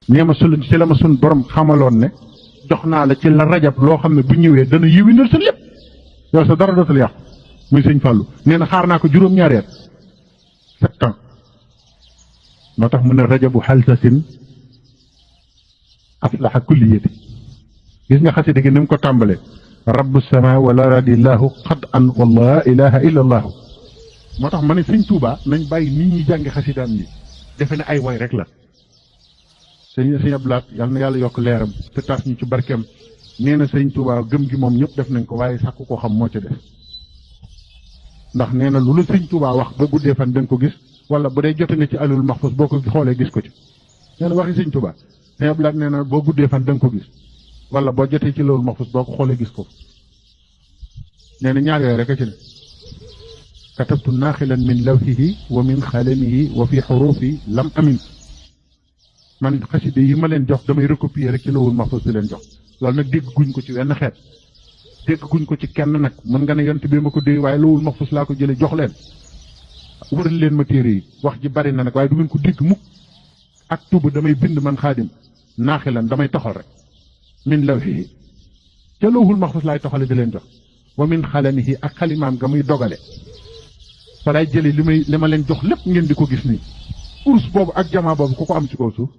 nee ma sul ci la ma sun borom xamaloon ne jox naa la ci la rajab loo xam ne bu ñëwee dana yiwinal sa lépp yow sa dara dootul yàqu muy sëñ Fallou nee na xaar naa ko juróom-ñaari at 7 ans moo tax mu ne rajabu xalsasin aflaxa kulliyati gis nga xasida gi ni mu ko tàmbalee rabbu sama wala radillahu xad an wala ilaha illa allahu moo tax ma ne sëñ Touba nañ bàyyi nit ñi jàngi xasidaam yi defe ne ay way rek la sëñ Ablaat yàlla na yàlla yokk leeram te taas ñu ci barkeem nee na sëñ Touba gëm gi moom ñëpp def nañ ko waaye sàkku koo xam moo ca def ndax nee na lu la sëñ Touba wax ba guddee fan da nga ko gis wala bu dee jote nga ci alul maxfus boo ko xoolee gis ko ci nee na waxi sëñ Touba sëñ Ablaat nee na boo guddee fan da nga ko gis wala boo jotee ci loolu maxfus boo ko xoolee gis ko nee na ñaar yooyu rek a ci ne katabtu naaxilan min lawhihi wa min xalamihi wa fi xurufi lam amin man xaside yi ma leen jox damay recopier rek ci lawul maxfus di leen jox loolu nag dégg guñ ko ci wenn xeet dégg guñ ko ci kenn nag mën nga ne yont bi ma ko dégg waaye lawul maxfus laa ko jële jox leen wëral leen ma téere yi wax ji bari na nag waaye du ngeen ko dégg mukk ak tuba damay bind man xaadim naaxilan damay toxal rek min lawhihi ca lawul maxfus laay toxale di leen jox wa min xalamihi ak xalimaam ga muy dogale fa lay jële li ma leen jox lépp ngeen di ko gis nii urs boobu ak jamaa boobu ku ko am ci kaw suuf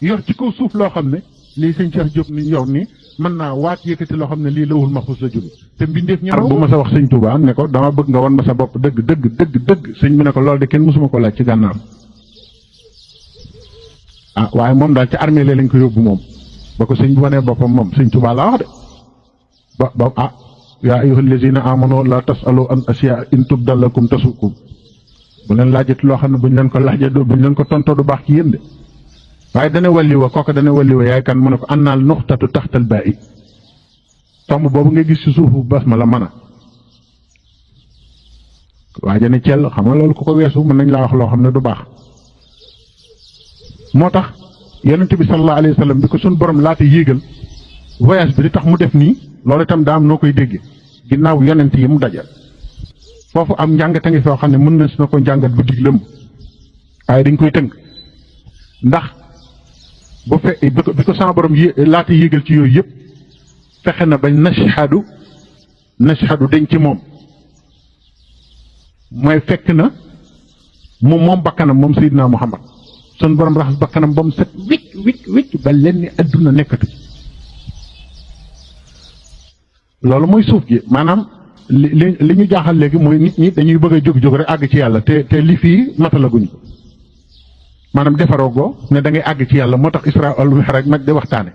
yor ci kaw suuf loo xam ne lii sëñ Cheikh Diop ni yor ni mën naa waat yëkkati loo xam ne lii lawul maxfus la jóge te mbindeef ñaar bu ma sa wax sëñ Touba ne ko dama bëgg nga wan ma sa bopp dëgg sëñ bi ne ko loolu de kenn mësuma ko laaj ci gànnaar ah waaye moom daal ci armée lañ ko yóbbu moom ba ko sëñ bi wanee boppam moom sëñ Touba laa wax de ba yaa ayyuha allazina amanu la tasalu an asiya in tubda lakum tasukum bu leen laajati loo xam ne buñ leen ko laajee buñ leen ko tontoo du baax ci yéen de waaye dana walli wa kooku dana walli wa yaay kan mu ne ko annaal nuxtatu taxtal baa i tomb boobu nga gis ci suufu bas ma la mën a waaye ne cell xam nga loolu ku ko weesu mën nañ laa wax loo xam ne du baax moo tax yonent bi sallallahu alayhi wa sallam bi ko suñ borom laata yéegal voyage bi di tax mu def nii loolu itam daa am noo koy déggee ginnaaw yonent yi mu dajal foofu am njàngat a ngi foo xam ne mën na si na ko njàngat bu dig lëmb waaye dañ koy tënk ndax bu fe bi ko sama borom laata yéegal ci yooyu yëpp fexe na bañ nashhadu dañ ci moom mooy fekk na moom bakkanam moom Seydina Muhammad sun borom raxas bakkanam ba mu set wicc ba leen ni adduna nekkatu loolu mooy suuf gi maanaam li ñu jaaxal léegi mooy nit ñi dañuy bëgg a jóg rek àgg ci yàlla te li fii matalaguñ ko maanaam defaroo goo ne da ngay àgg ci yàlla moo tax Isra wal Mi'raj mag di waxtaane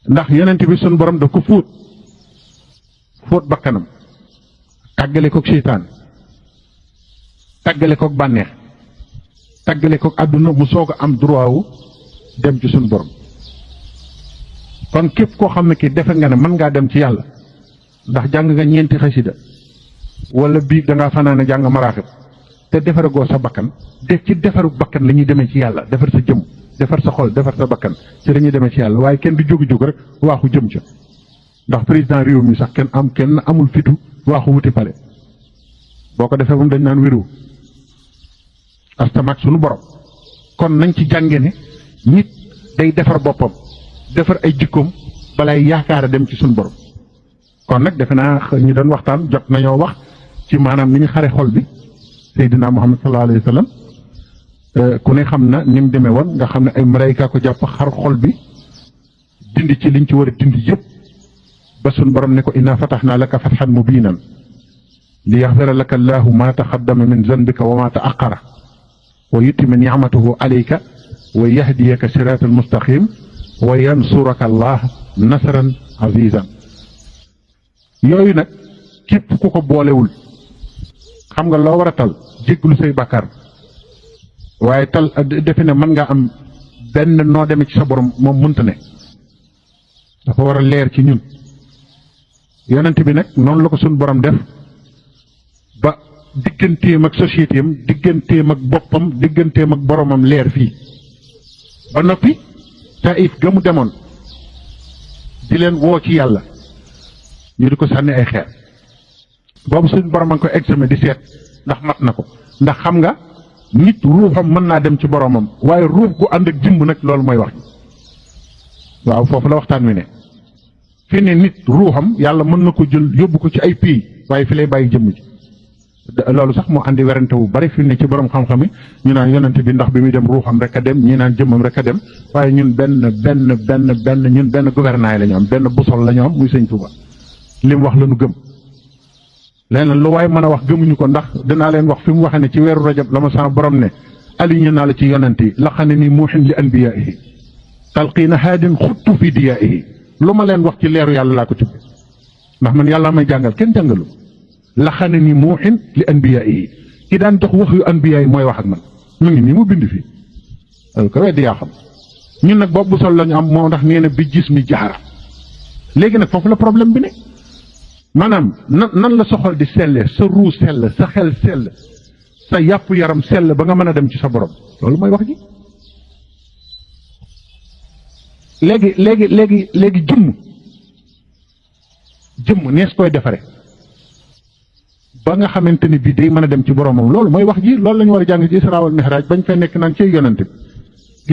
ndax yonent bi sun borom daf ko fóot bakkanam tàggale koog seytaan tàggale koog bànneex tàggale koog àdduna mu soog a am droit wu dem ci sun borom kon képp koo xam ne kii defe nga ne mën ngaa dem ci yàlla ndax jàng nga ñeenti xasida wala bii da ngaa fanaane jàng maraaxib te defaragoo sa bakkan ci defaru bakkan la ñuy demee ci yàlla defar sa jëm defar sa xol defar sa bakkan ci la ñuy demee ci yàlla waaye kenn du jóg rek waaxu jëm ca ndax président réew mi sax kenn amul fitu waaxu wuti pale boo ko defee moom dañ naan wéru astamak sunu borom kon nañ ci jànge ne nit day defar boppam defar ay jikkoom balay yaakaar a dem ci suñu borom kon nag defe naa ñu doon waxtaan jot nañoo wax ci maanaam ni ñu xare xol bi Seydina Muhammad sallallahu alayhi wa sallam ku ne xam na ni mu demee woon nga xam ne ay malayka ko jàpp xar xol bi dindi ci liñ ci war a dindi yëpp ba suñu borom ne ko inna fatahnaa laka fathan mubiinan li yaxfira laka allahu ma taqaddama min zanbika wa ma ta'aqqara wa yutimma ni'matahu alayka wa yahdiyaka siraatal mustaqim wa yansuraka allah nasran azizan yooyu nag képp ku ko boolewul xam nga loo war a tal jégglu say bàkkaar waaye tal defe ne mën nga am benn noo demee ci sa borom moom mënta ne dafa war a leer ci ñun yonent bi nag noonu la ko suñ borom def ba digganteem ak société am digganteem ak boppam digganteem ak boromam leer fii ba noppi Taif ga mu demoon di leen woo ci yàlla ñu di ko sànni ay xeer boobu suñ borom a ngi ko examen di seet ndax mat na ko ndax xam nga nit ruuxam mën naa dem ci boromam waaye ruux gu ànd ak jëmm nag loolu mooy wax waaw foofu la waxtaan wi ne fi ne nit ruuxam yàlla mën na ko jël yóbbu ko ci ay pays waaye fi lay bàyyi jëmm ji loolu sax moo andi werante wu bari fi ne ci borom xam-xam yi ñu naan yonente bi ndax bi muy dem ruuxam rek a dem ñi naan jëmmam rek a dem waaye ñun ñun benn gouvernail la ñu am benn busol la ñu am muy sëñ Tuuba li mu wax la ñu gëm leneen lu waaye mën a wax gëmuñu ko ndax dinaa leen wax fi mu waxee ne ci weeru rajab la ma sama borom ne aliñu naa la ci yonent yi laqane ni muuxin li anbiyaihi talqiina haadin xuttu fi diyaihi lu ma leen wax ci leeru yàlla laa ko tibbi ndax man yàlla may jàngal kenn jàngalu laqane ni muuxin li anbiyaihi ki daan jox wax yu anbiya yi mooy wax ak man mu ngi nii mu bind fii loolu ko weddi yaa xam ñun nag boobu sol la ñu am moo ndax nee na bi gis mi jaara léegi nag foofu la problème bi ne maanaam nan la soxal di selle sa ruu sell sa xel sell sa yàpp yaram sell ba nga mën a dem ci sa borom loolu mooy wax ji léegi jëmm nees koy defare ba nga xamante ni bii day mën a dem ci boromam loolu mooy wax ji loolu la ñu war a jàng ci Israa wal Mi'raaj bañ fay nekk naan ci yonante bi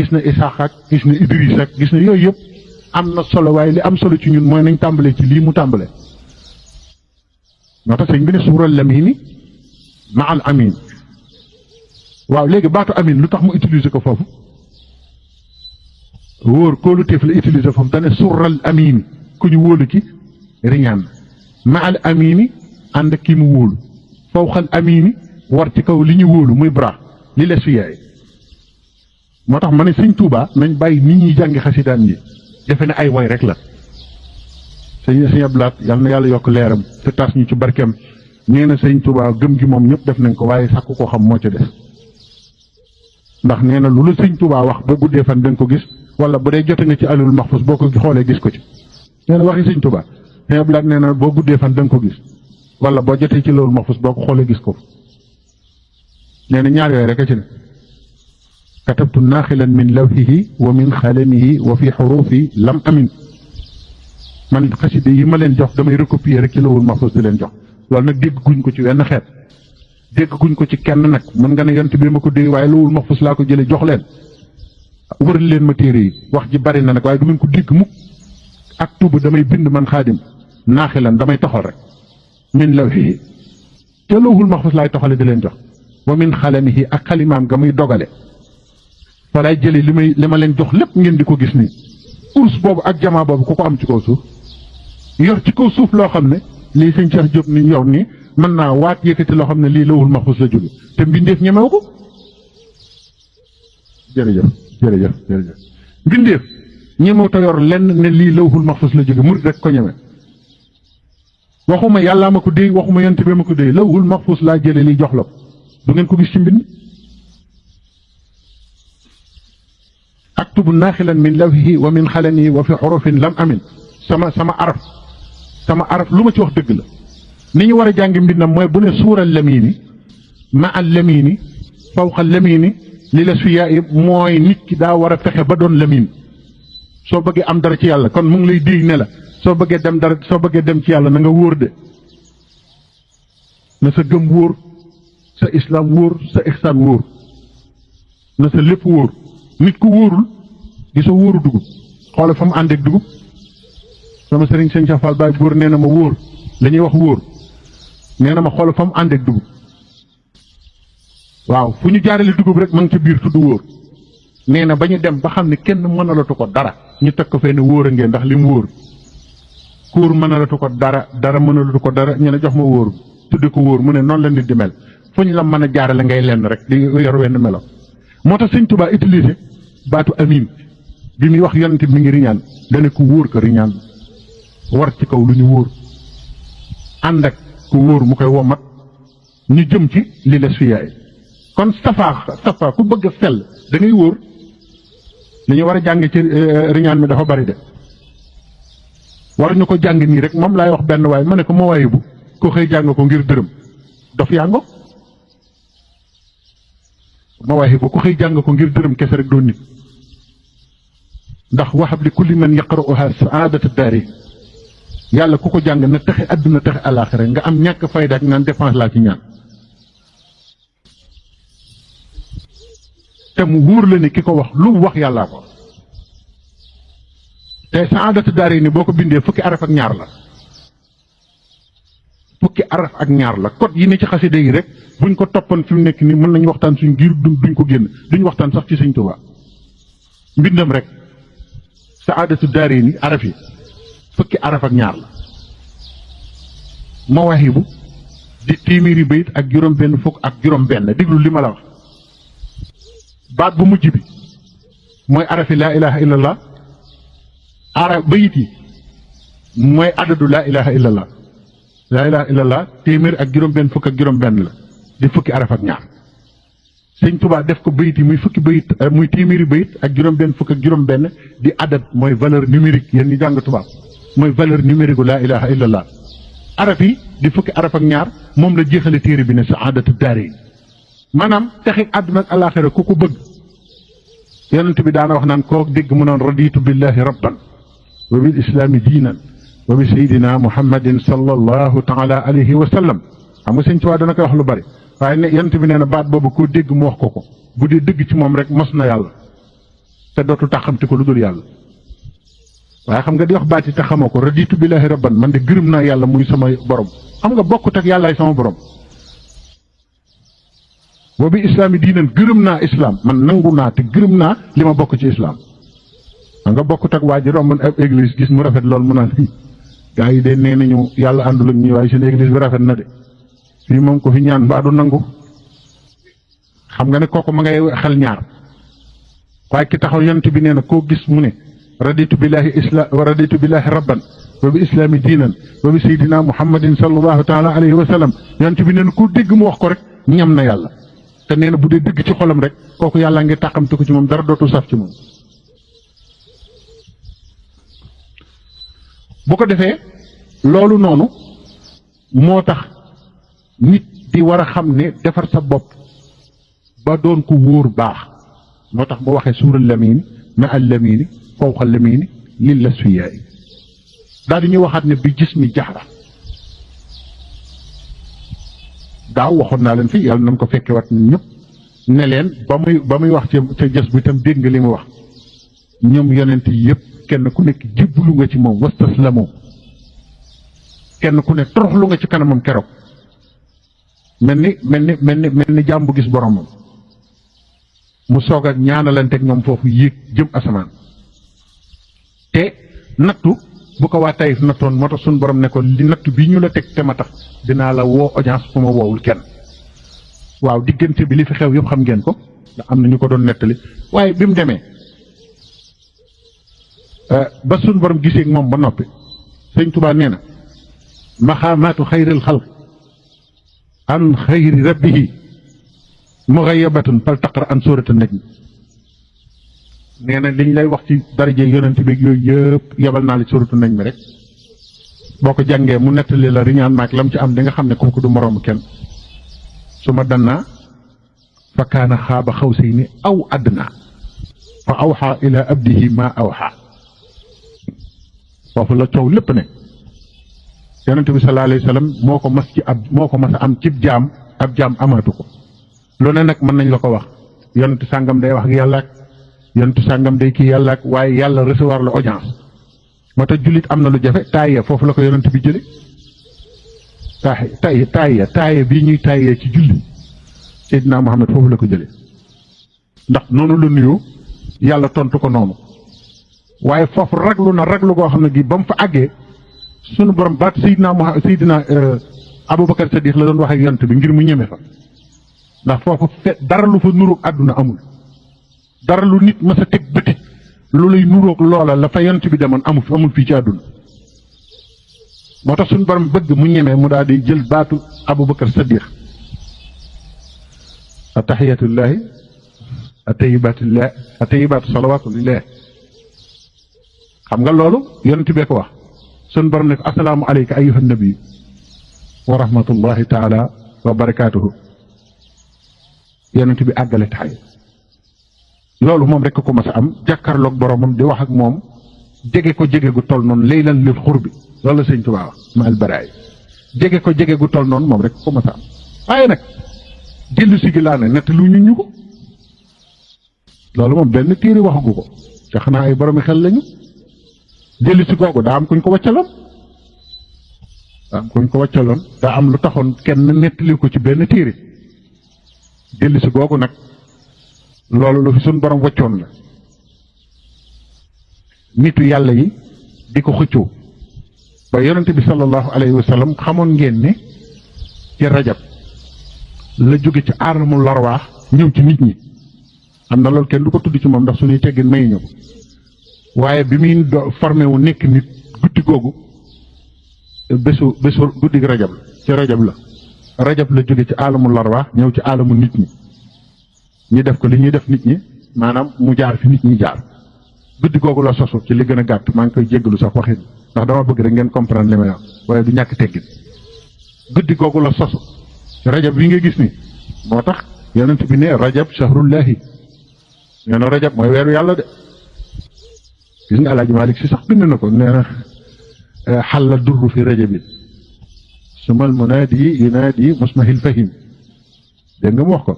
gis na Isaaxa ak gis na Idris ak gis na yooyu yëpp am na solo waaye li am solo ci ñun mooy nañ tàmbalee ci lii mu tàmbalee moo tax sëñ bi ne suural lamini ma al amin waaw léegi baatu amin lu tax mu utiliser ko foofu wóor kóoluteef la utiliser foofu dane suural amini ku ñu wóolu ci riñaan ma al amini ànd ak kii mu wóolu fawqal amini war ci kaw li ñu wóolu muy bra li les fi yaay moo tax ma ne sëñ Tuuba nañ bàyyi nit ñi jàngi xasidaan yi defe ne ay woy rek la sëñ Ablaat yal na yàlla yokk leeram te tas ñu ci barkeem nee na sëñ Tuuba gëm gi moom ñëpp def nañ ko waaye sàkku koo xam moo ca des ndax nee na lu la sëñ Tuuba wax boo guddee fan da nga ko gis wala bu dee jote nga ci alul maxfus boo ko xoolee gis ko ci nee na waxi sëñ Tuuba sëñ Ablaat nee na boo guddee fan da nga ko gis wala boo jotee ci loolu maxfus boo ko xoolee gis ko nee na ñaar yooyu rek a ci ne katabtu naaxilan min lawhihi wa min xalamihi wa fi xurufi lam amin man xaside yi ma leen jox damay recopier rek ci lawul maxfus di leen jox loolu nag dégg guñ ko ci wenn xeet dégg guñ ko ci kenn nag mën nga ne yont bi ma ko dégg waaye lawul maxfus laa ko jëlee jox leen wëral leen ma téere yi wax ji bari na nag waaye du ngeen ko dégg mukk ak tuba damay bind man xaadim naaxilan damay toxal rek min lawhihi te lawul maxfus laay toxale di leen jox wa min xalamihi ak xalimaam ga muy dogale fa laay jëlee li ma leen jox lépp ngeen di ko gis nii urs boobu ak jamaa boobu ku ko am ci kaw suuf yor ci kaw suuf loo xam ne lii sëñ Cheikh Diop ni yor nii mën naa waat yëkkati loo xam ne lii lawul maxfus la jóge te mbindeef ñemew ko jërëjëf mbindeef ñemew te yor lenn ne lii lawul maxfus la jóge murid rek ko ñeme waxuma yàllaa ma ko déy waxuma yonent bi ma ko déy lawul maxfus laa jële lii jox la ko du ngeen ko gis ci mbind aktubu naaxilan min lawhihi wa min xalanihi wa fi xurufin lam amin sama araf lu ma ci wax dëgg la ni ñu war a jàngi mbindam mooy bu ne suural lamini ma al lamini fawqa lamini li la su yaay mooy nit ki daa war a fexe ba doon lamin soo bëggee am dara ci yàlla kon mu ngi lay déy ne la soo bëggee dem ci yàlla na nga wóor de na sa gëm wóor sa islam wóor sa ihsaan wóor na sa lépp wóor nit ku wóorul gisoo wóoru dugub xoole fa mu ànd ak dugub sama sëriñ sëñ Cheikh Fall Baye góor nee na ma wóor la ñuy wax wóor nee na ma xoole fa mu ànd ak dugub waaw fu ñu jaarale dugub rek ma ngi ca biir tudd wóor nee na ba ñu dem ba xam ne kenn mënalatu ko dara ñu teg ko fee ne wóor a ngeen ndax li mu wóor kuur mënalatu ko dara mënalatu ko dara ñu ne jox ma wóor tudde ko wóor mu ne noonu la nit di mel fu ñu la mën a jaarale ngay lenn rek di yor wenn melo moo tax sëñ Tuubaa utilisé baatu amin bi muy wax yonent bi mi ngi riñaan dana ku wóor ko riñaan war ci kaw lu ñu wóor ànd ak ku wóor mu koy womat ñu jëm ci li les fi yaay kon safa ku bëgg a sell da ngay wóor li ñu war a jàng ci riñaan mi dafa bari de war ñu ko jàng nii rek moom laay wax benn waay ma ne ko ma waaye bu ko xëy jàng ko ngir dërëm dof yàngo ma waaye bu ko xëy jàng ko ngir dërëm kese rek doon nit ndax waxab li kulli man yaqra'uha saadata daari yàlla ku ko jàng na texe àdduna texe alaaxira nga am ñàkk fayda ak naan dépense laa ci ñaan te mu wóor la ne ki ko wax lu mu wax yàllaa ko te saadatu daari ni boo ko bindee fukki araf ak ñaar la fukki araf ak ñaar la code yi ne ci xasida yi rek buñ ko toppoon fi mu nekk nii mën nañu waxtaan suñ giir duñ ko génn duñ waxtaan sax ci Sëñ Tuubaa mbindam rek saadatu daari ni araf yi fukki araf ak ñaar la mawaahibu di téeméeri bayit ak juróom benn fukk ak juróom benn déglu li ma la wax baat bu mujj bi mooy arafi laa ilaha illallah araf bayit yi mooy adadu laa ilaha illallah laa ilaha illallah téeméer ak juróom benn fukk ak juróom benn la di fukki araf ak ñaar Sëñ Tuubaa def ko bayit yi muy fukki bayit muy téeméeri bayit ak juróom benn fukk ak juróom benn di adat mooy valeur numérique yéen ñi jàng tubaab mooy valeur numérique gu laa ilaha illallah araf yi di fukki araf ak ñaar moom la jeexale téere bi ne saadatu daari maanaam texi àdduna ak alaaxira ku ko bëgg yonent bi daana wax naan koo dégg mu noon raditu billahi rabban wa bil islaami diinan wa bi sayidina muhammadin sallallahu taala alayhi wa sallam xam nga Sëñ Tuubaa dana koy wax lu bari waaye ne yonent bi nee na baat boobu koo dégg mu wax ko bu dee dëgg ci moom rek mos na yàlla te dootu taxamti ko lu dul yàlla waaye xam nga di wax baat yi te xamoo ko raditu billahi rabban man de gërëm naa yàlla muy sama borom xam nga bokkut ak yàllaay sama borom wa bi islaami diinan gërëm naa islam man nangu naa te gërëm naa li ma bokk ci islam xam nga bokkut ak waa ji romb ab église gis mu rafet lool mu naan gaa yi de nee nañu yàlla àndul ak ñi waaye seen église bi rafet na de fii moom ko fi ñaan mbaa du nangu xam nga ne kooku ma ngay xel ñaar waaye ki taxaw yonent bi nee na koo gis mu ne raditu billahi islam wa raditu billahi rabban wa bi islaami diinan wa bi sayidina muhammadin sallallahu taala alayhi wa sallam yonent bi nee na koo dégg mu wax ko rek ñam na yàlla te nee na bu dee dëgg ci xolam rek kooku yàlla ngi tàqamte ko ci moom dara dootul saf ci moom bu ko defee loolu noonu moo tax nit di war a xam ne defar sa bopp ba doon ko wóor baax moo tax mu waxee suural lamini ma al lamini fawqa lamini lil lasfiyaay daal di ñuy waxaat ne bi gis mi jaxra daaw waxoon naa leen fi yàlla nañ ko fekke wat ñun ñëpp ne leen ba muy wax ca jës bu itam dégg nga li mu wax ñoom yonent yi yëpp kenn ku nekk jébbalu nga ci moom wastaslamu kenn ku ne toroxlu nga ci kanamam keroog mel ni jaam bu gis boromam mu soog a ñaanalanteeg ñoom foofu yéeg jëm asamaan te nattu bu ko waa Taïf nattoon moo tax suñu borom ne ko li nattu bii ñu la teg te ma tax dinaa la woo audience fu ma woowul kenn waaw diggante bi li fi xew yëpp xam ngeen ko ndax am na ñu ko doon nettali waaye bi mu demee ba suñu borom gisee ak moom ba noppi Sëñ Tuubaa nee na maxaamaatu xayril xalq an xayri rabbihi muxayabatun fal taqra an suurata najm nee na liñ lay wax ci daraje yonent bi yooyu yëpp yebal naa la suuratu najm rek boo ko jàngee mu nettali la riñaan maak lam ci am di nga xam ne kooku du moroomu kenn su ma dannaa fa kaana xaaba xawsayni aw adnaa fa awxaa ila abdihi ma awxaa foofu la coow lépp ne yonent bi sallallahu alayhi wa sallam moo ko mas a am cib jaam ab jaam amaatu ko lu ne nag mën nañ la ko wax yonent sàngam day wax ak yàlla ak yonent sàngam day kii yàlla ak waaye yàlla recevoir la audience moo tax jullit am na lu jafe taaya foofu la ko yonent bi jële taaya bii ñuy taayee ci julli Seydina Muhammad foofu la ko jële ndax noonu la nuyoo yàlla tontu ko noonu waaye foofu raglu goo xam ne gi ba mu fa àggee sunu borom baat Seydina Aboubacar Sadiq la doon wax ak yonent bi ngir mu ñeme fa ndax foofu dara lu fa nuroog àdduna amul dara lu nit mës a teg bëti lu lay nuroog loola la fa yonent bi demoon amul fii ci àdduna moo tax suñu borom bëgg mu ñeme mu daal di jël baatu Aboubacar Sadiq atahiyatullahi atayibaatu salawaatu lillahi xam nga loolu yonent bee ko wax suñu borom ne ko asalaamu aleyka ayyuhan nabi wa rahmatullahi taala wa barakaatuhu yonent bi àggale taay loolu moom rek ko mas a am jàkkaarloog boromam di wax ak moom jege ko jege gu toll noonu laylan lil xurbi loolu la sëñ Tuubaa wax ma al baraay jege ko jege gu toll noonu moom rek ko mas a am waaye nag dellu si gi laa ne nett lu ñu ko loolu moom benn téere waxagu ko te xanaa ay boromi xel lañu. dellu si googu daa am kuñ ko waccaloon daa am lu taxoon kenn nettali ko ci benn téere dellu si googu nag loolu lu fi suñ borom waccoon la nitu yàlla yi di ko xëccoo ba yonente bi sallallahu alayhi wa sallam xamoon ngeen ne ci rajab la jóge ci aalamul larwaax ñëw ci nit ñi am na loolu kenn du ko tudd ci moom ndax suñuy teggin may ñëw waaye bi muy formé wu nekk nit guddi googu bésu guddi rajab la ci rajab la jóge ci aalamul larwaax ñëw ci aalamu nit ñi ñi def ko li ñuy def nit ñi maanaam mu jaar fi nit ñi jaar guddi googu la sosu ci li gën a gàtt maa ngi koy jéggalu sax waxin ndax dama bëgg rek ngeen comprendre li may wax waaye du ñàkk teggin guddi googu la sosu rajab bi nga gis ni moo tax yonent bi ne rajab shahrullahi nee na rajab mooy weeru yàlla de gis nga alaaji Malik si sax bind na ko nee na xalla durru fi rajabin sumal munaadi yunaadi musmahil fahim dégg nga mu wax ko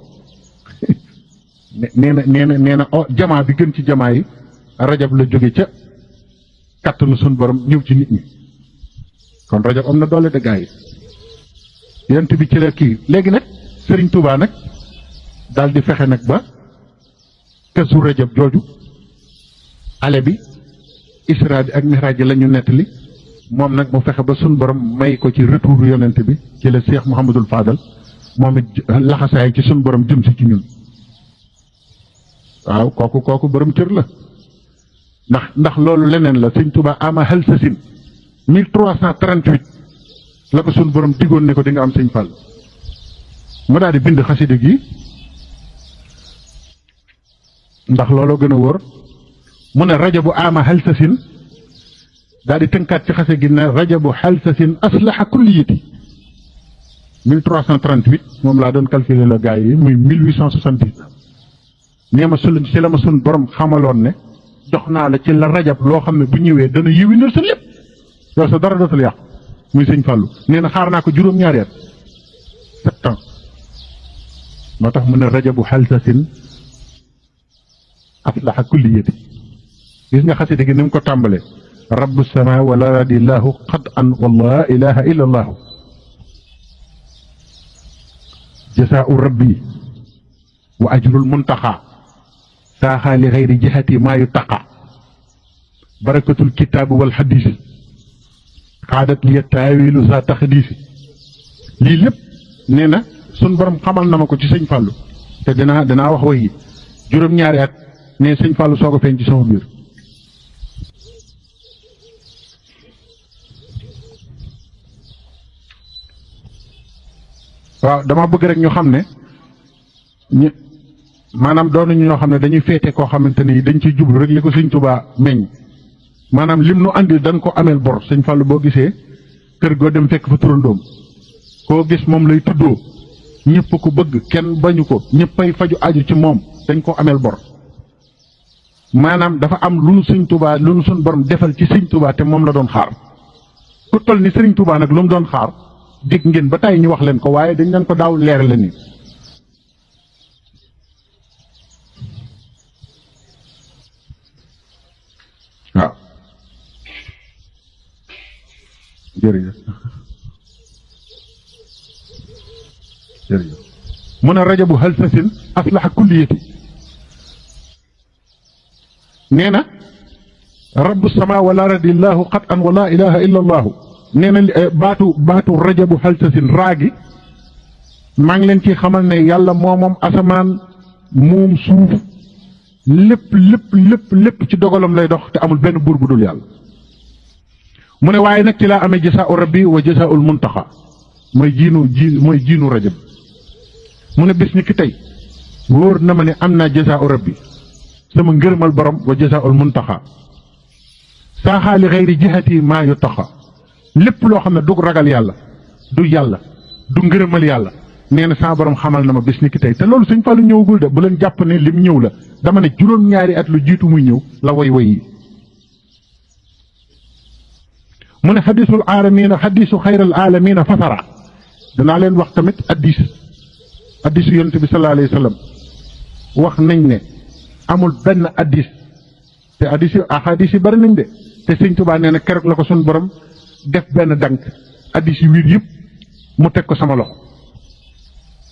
nee na jamaa bi gën ci jamaa yi rajab la jóge ca kattanu sun borom ñëw ci nit ñi kon rajab am na doole de gaa yi yonent bi ci la kii léegi nag Sëriñ Tuubaa nag daal di fexe nag ba kasu rajab jooju ale bi isra bi ak mihraaj la ñu nettali moom nag mu fexe ba sun borom may ko ci retour yonent bi ci la Cheikh Mouhamadul Fadal moom it laxasaay ci sun borom jëm si ci ñun waaw kooku borom cër la ndax loolu leneen la Sëñ Tuubaa ama hal sasin 1338 la ko sun borom digoon ne ko di nga am Sëñ Fall mu daal di bind xasida gi ndax looloo gën a wóor mu ne rajabu ama hal sasin daal di tënkaat ci xase gi ne rajabu hal sasin aslaha kulliyati 1338 moom laa doon calculer la gars yi muy 1879 nee ma ci la ma sun borom xamaloon ne jox naa la ci la rajab loo xam ne bu ñëwee dana yiwinal sa lépp yow sa dara dootul yàqu muy Sëñ Fallu nee na xaar naa ko juróom-ñaari at 7 ans moo tax mu ne rajabu xalsasin aslaha kulliyati gis nga xasida gi ni mu ko tàmbalee rabbu sama wala radillahu qad an wala ilaha illa allahu jasaau rabbi wa ajrul muntaxa saaxaa li xayri jihati maa yu taqa barakatul kitaabu wal xadis xaadat liya taawilu sa taxdiisi lii lépp nee na sun borom xamal na ma ko ci Sëñ Fallu te danaa wax wayi juróom-ñaari at ne Sëñ Fallu soog a feeñ ci sama biir waaw dama bëgg rek ñu xam ne maanaam doonuñu ñoo xam ne dañuy féete koo xamante ni dañ ciy jublu rek li ko Sëñ Tuubaa meññ maanaam lim nu andi dañ ko ameel bor Sëñ Fallu boo gisee kër goo dem fekk fa turandoom koo gis moom lay tuddoo ñëpp ko bëgg kenn bañu ko ñëppay faju aju ci moom dañ ko ameel bor maanaam dafa am lu nu Sëñ Tuubaa lu nu suñ borom defal ci Sëñ Tuubaa te moom la doon xaar ku toll ni Sëriñ Tuubaa nag lu mu doon xaar dégg ngeen ba tey ñu wax leen ko waaye dañ leen ko daaw leer la ni waaw jërëjëf mu ne rajabu hal sasin aslaha kulliyati nee na rabbu sama wala radillahu qat an wala ilaha illa allahu nee na baatu rajabu hal sasin raagi maa ngi leen ci xamal ne yàlla moom asamaan moom suuf lépp ci dogalam lay dox te amul benn buur bu dul yàlla mu ne waaye nag ci laa amee jasaau rabbi wa jasaul muntaxa mooy jiinu rajab mu ne bis ni ki tey wóor na ma ne am naa jasaau rabbi sama ngërëmal borom wa jasaul muntaxa saaxaali xayri jihati maa yu taxa lépp loo xam ne du ragal yàlla du ngërëmal yàlla nee na sama borom xamal na ma bis ni ki tey te loolu Sëñ Fallu ñëwagul de bu leen jàpp ne lim ñëw la dama ne juróom-ñaari at lu jiitu muy ñëw la way yi mu ne xadisul aalamiina xadisu xayral aalamiina fasara danaa leen wax tamit hadisu yonent bi sallallahu alayhi wa sallam wax nañ ne amul benn addis te addis yi ahadis yi bari nañ de te sëñ Tuubaa nee na keroog la ko suñu borom def benn dank addis yi wiir yëpp mu teg ko sama loxo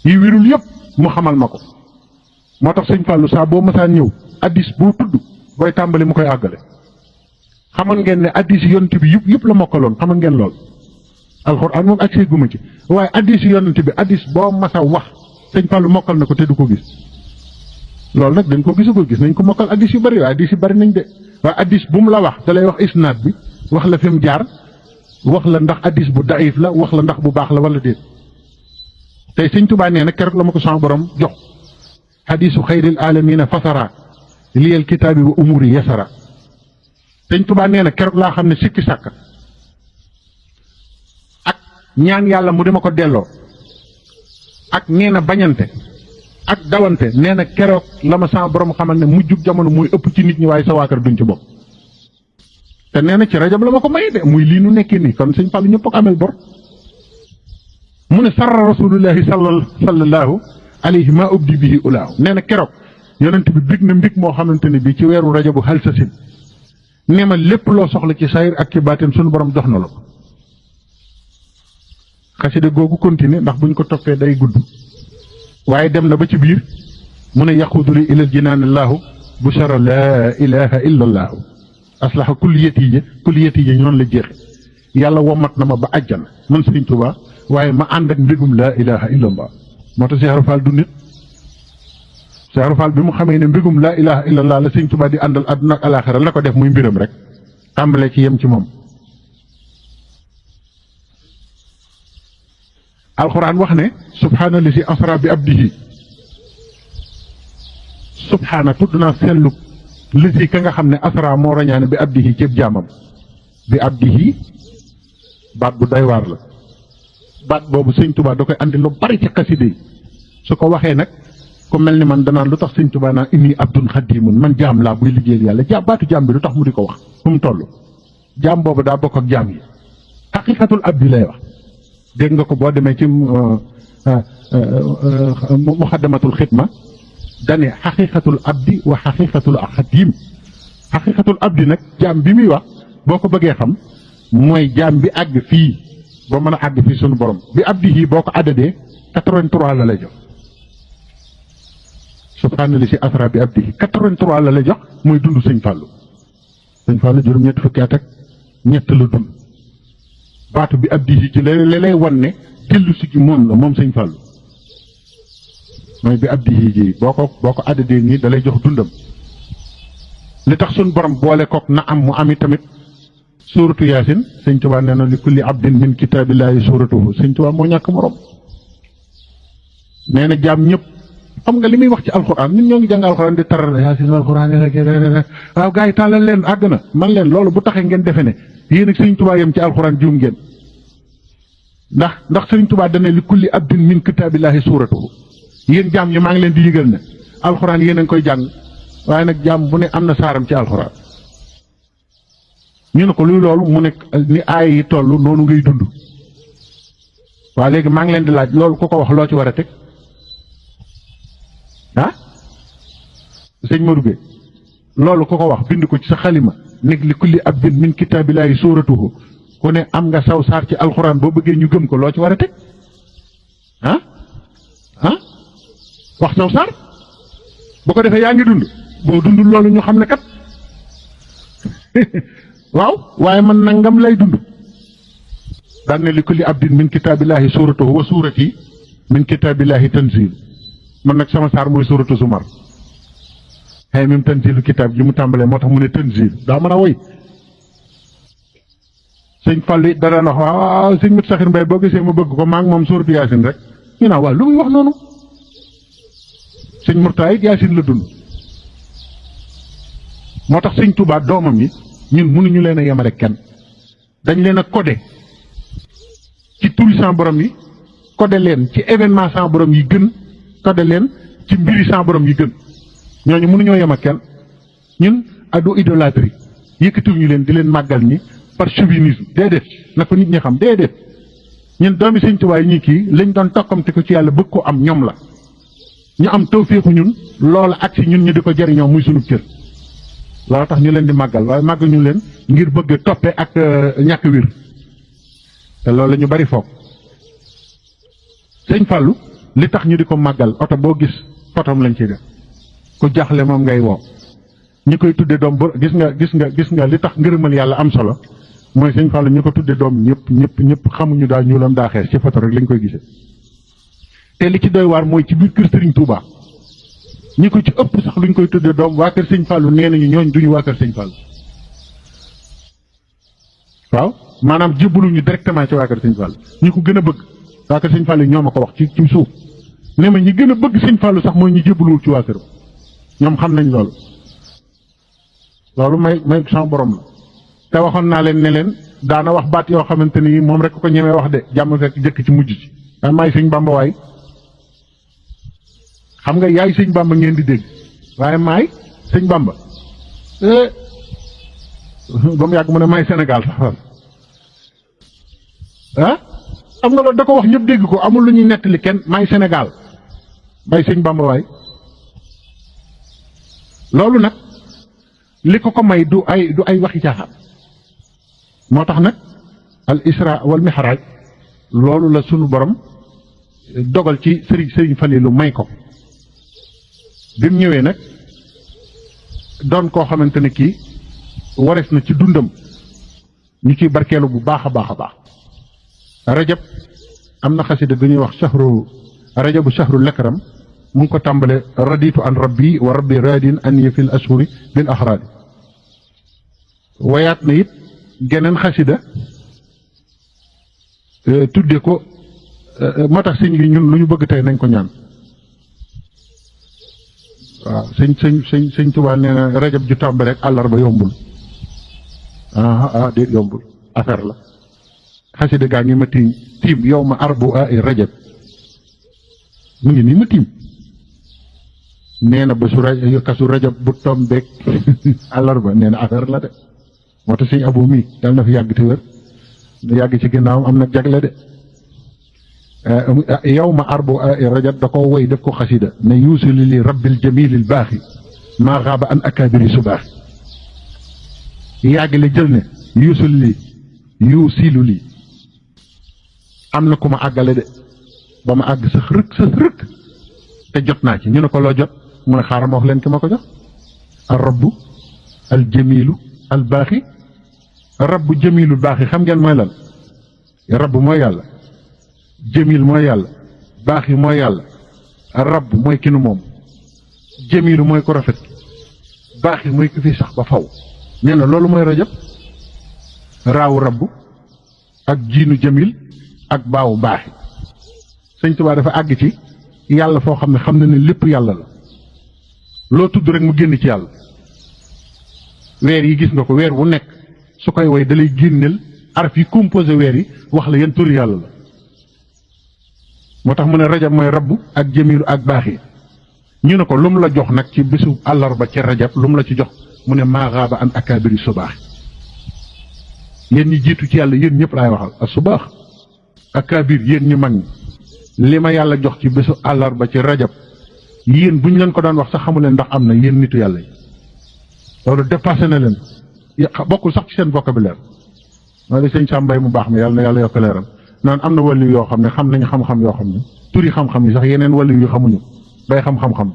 yi wiirul yëpp mu xamal ma ko moo tax sëñ Fallou saa boo masaan ñëw addis boo tudd booy tàmbali mu koy àggale xamoon ngeen ne addis yi yonent bi yëpp la mokkaloon xamoon ngeen lool alxuraan moom ak see guma ci waaye addis yi yonent bi addis boo masa wax sëñ Fallou mokkal na ko te du ko gis loolu nag dañ ko gisagul gis nañ ko mokkal addis yu bari waaye addis yu bari nañ de waaye addis bu mu la wax da lay wax isnaad bi wax la fi mu jaar wax la ndax addis bu daif la wax la ndax bu baax la wala déet tey sëñ Tuubaa nee na keroog la ma ko sama borom jox hadisu xayril alamina fasara liyal kitaabi wa umuri yasara sëñ Tuubaa nee na keroog laa xam ne sikki sàkk ak ñaan yàlla mu dima ko delloo ak nee na bañante ak dawante nee na keroog la ma sama borom xamal ne mujjug jamono muy ëpp ci nit ñi waaye sa waa kër duñ ci bokk te nee na ci rajab la ma ko may de muy lii nu nekkee nii kon sëñ Fallu ñëpp ko amel bor mu ne sarra rasulullahi sallallahu alayhi ma ubdi bihi ulaahu nee na keroog yonent bi bég na mbég moo xamante ne bii ci weeru rajabu halsasin nee ma lépp loo soxla ci sayir ak ci baatin suñu borom jox na la ko xasida googu continuer ndax buñ ko toppee day gudd waaye dem na ba ci biir mu ne yaquduli ilal jinaan allahu bushara laa ilaha illa allahu aslaha kulliyati yi noonu la jeexe yàlla womat na ma ba àjjana man Sëriñ Tuubaa waaye ma ànd ak mbégum laa ilaha illa allah moo tax Cheikh Fall du nit Cheikh Fall bi mu xamee ne mbégum laa ilaha illa allah la Sëriñ Tuubaa di àndal àdduna ak alaaxira la ko def muy mbiram rek tàmbalee ci yem ci moom alquran wax ne subhaana li si asra bi abdihi subhaana tudd naa sellu li si ka nga xam ne asra moo rañaane bi abdihi ceeb jaamam bi abdihi baat bu doy waar la baat boobu sëñ Tuubaa da koy andi lu bari ci xaside yi su ko waxee nag ku mel ni man danaan lu tax sëñ Tuubaa naan inni abdun xadimun man jaam laa buy liggéeyal yàlla jaam baatu jaam bi lu tax mu di ko wax fu mu toll jaam boobu daa bokk ak jaam yi xaqiqatul abdi lay wax dégg nga ko boo demee ci muxaddamatul xidma dane xaqiqatul abdi wa xaqiqatul xadim xaqiqatul abdi nag jaam bi muy wax boo ko bëggee xam mooy jaam bi àgg fii ba mën a àgg fii sunu borom bi abdi yi boo ko addadee 83 la lay jox subhaana si asra bi abdi yi 83 la lay jox mooy dund sëñ Fallou sëñ Fallou juróom-ñetti fukki at ak ñett la dund baatu bi abdi yi ci lay wan ne dellu si gi moom la moom sëñ Fallou mooy bi abdi yi ji boo ko addadee nii da lay jox dundam li tax suñ borom boole kook na am mu ami tamit suuratu yaasin sëñ Tuubaa nee na li kulli abdin min kitaabillahi suuratuhu sëñ Tuubaa moo ñàkk morom nee na jaam ñëpp xam nga li muy wax ci alxuraan ñun ñoo ngi jàng alxuraan di taral yaasin alxuraan waaw gars yi tàllal leen àgg na man leen loolu bu taxee ngeen defe ne yéen ak sëñ Tuubaa yem ci alxuraan juum ngeen ndax sëñ Tuubaa dana li kulli abdin min kitaabillahi suuratuhu yéen jaam ñi maa ngi leen di yëgal ne alxuraan yéen a ngi koy jàng waaye nag jaam bu ne am na saaram ci alxuraan ñu ne ko luy loolu mu ne ni aay yi toll noonu ngay dund waaye léegi maa ngi leen di laaj loolu ku ko wax loo ci war a teg ah sëñ Modou Gueye loolu ku ko wax bind ko ci sa xalima nekk li kulli abdin min kitaabillahi suuratuhu ku ne am nga saw saar ci alxuraan boo bëggee ñu gëm ko loo ci war a teg ah wax saw saar bu ko defee yaa ngi dund boo dundul loolu ñu xam ne kat waaw waaye man nangam lay dund daan ne li kulli abdin min kitaabillahi suuratuhu wa suurati min kitaabillahi tanzil man nag sama saar mooy suuratu Zumar xëy même tanzilu kitaab ji mu tàmbalee moo tax mu ne tanzil daa mën a woy sëñ Fallu it dara wax waaw sëñ Mat Saxir Mbay boo gisee ma bëgg ko maa ngi moom suuratu yaasin rek ñu naan waaw lu muy wax noonu sëñ Murtaa it yaasin la dund moo tax sëñ Tuubaa doomam yi ñun mënuñu leen a yemale kenn dañ leen a codé ci turi sans borom yi codé leen ci événement sans borom yi gën codé leen ci mbiri sans borom yi gën ñooñu mënuñoo yem ak kenn ñun adu idolâtrie yëkkatiwuñu leen di leen màggal ni par chauvinisme déedéet na ko nit ñi xam déedéet ñun doomi sëñ Tuubaa yi ñi kii lañ doon tokkamte ko ci yàlla bëgg ko am ñoom la ñu am tawféexu ñun loola ak si ñun ñu di ko jëriñoo muy sunu cër loolu tax ñu leen di màggal waaye màggal ñu leen ngir bëgg toppe ak ñàkk wir te loolu la ñu bari foog sëñ Fallou li tax ñu di ko màggal oto boo gis fotom lañ ciy def ku jaaxle moom ngay woo ñi koy tudde doom ba gis nga li tax ngërëmal yàlla am solo mooy sëñ Fallou ñu ko tudde doom ñëpp xamuñu daa ñuulam daa xees ci photo rek lañ koy gisee te li ci doy waar mooy ci biir kër Serigne Touba ñi ko ci ëpp sax luñ koy tudde doom waa kër sëñ Fallou nee nañu ñooñ duñu waa kër sëñ Fallou waaw maanaam jébbaluñu directement ci waa kër sëñ Fallou ñi ko gën a bëgg waa kër sëñ Fallou ñoo ma ko wax ci suuf ne ma ñi gën a bëgg sëñ Fallou sax mooy ñu jébbaluwul ci waa kër ñoom xam nañ loolu may sama borom la te waxoon naa leen ne leen daana wax baat yoo xamante ni moom rek ko ñemee wax de jàmm fekk jëkk ci mujj ci waaye maay sëñ Bamba waay xam nga yaay sëñ Bamba ngeen di dégg waaye maay sëñ Bamba ba mu yàgg mu ne maay Sénégal sax xam nga loolu da ko wax ñëpp dégg ko amul lu ñuy nettali kenn maay Sénégal maay sëñ Bamba waay loolu nag li ko may du ay waxi caaxaan moo tax nag al isra wal mihraj loolu la sunu borom dogal ci sëriñ Falilu may ko bi mu ñëwee nag doon koo xamante ne kii warees na ci dundam ñu ciy barkeelu bu baax a baax a baax rajab am na xasida gu ñuy wax rajabu shahru lakram mu ngi ko tàmbale raditu an rabbi wa rabbi radin an yi fil ashuri bil axraadi wayaat na it geneen xasida tudde ko moo tax sëñ bi ñun lu ñu bëgg tey nañ ko ñaan waaw sëñ Tuubaa nee na rajab ju tàmbale rek àllarba yombul déet yombul affaire la xasida gaa ngi ma tiim yow ma arbu ay rajab mu ngi nii ma tiim nee na ba kasu rajab bu tombeek àllarba nee na affaire la de moo tax sëñ Abo mii yàlla na fi yàgg te wér na yàgg ci ginnaawam am na jagle de yow ma arbu rajab da ko woy def ko xasida ne yuusili li rabbil jamilil baaxi maa xaaba an akabiri su baaxi yàggale jël ne yuusilu li am na ku ma àggale de ba ma àgg sax rëkk te jot naa ci ñu ne ko loo jot mu ne xaaral ma wax leen ki ma ko jox al rabbu al jamilu al baaxi rabbu jamilu baaxi xam ngeen mooy lan rabbu mooy yàlla jamil mooy yàlla baaxi mooy yàlla rabb mooy ki nu moom jamilu mooy ko rafet baaxi mooy ki fi sax ba faw nee na loolu mooy rajab raawu rabbu ak jiinu jamil ak baawu baaxi sëñ Tuubaa dafa àgg ci yàlla foo xam ne xam na ne lépp yàlla la loo tudd rek mu génn ci yàlla weer yi gis nga ko weer wu nekk su koy woy dalay génneel araf yi composé weer yi wax la yan turi yàlla la moo tax mu ne rajab mooy rabbu ak jamilu ak baaxi ñu ne ko lu mu la jox nag ci bésu àllarba ci rajab lu mu la ci jox mu ne maa xaaba an akabiri subaax yéen ñi jiitu ci yàlla yéen ñëpp laay waxal ak subaax akabir yéen ñi mag ñi li ma yàlla jox ci bésu àllarba ci rajab yéen bu ñu leen ko daan wax sax xamu leen ndax am na yéen nitu yàlla yi loolu dépassé na leen bokkul sax ci seen vocabulaire moo di sëñ Sàmbay mu baax mi yàlla na yàlla yokk leeram naan am na wàllu yoo xam ne xam nañ xam-xam yoo xam ne turi xam-xam yi sax yeneen wàllu yu xamuñu day xam-xam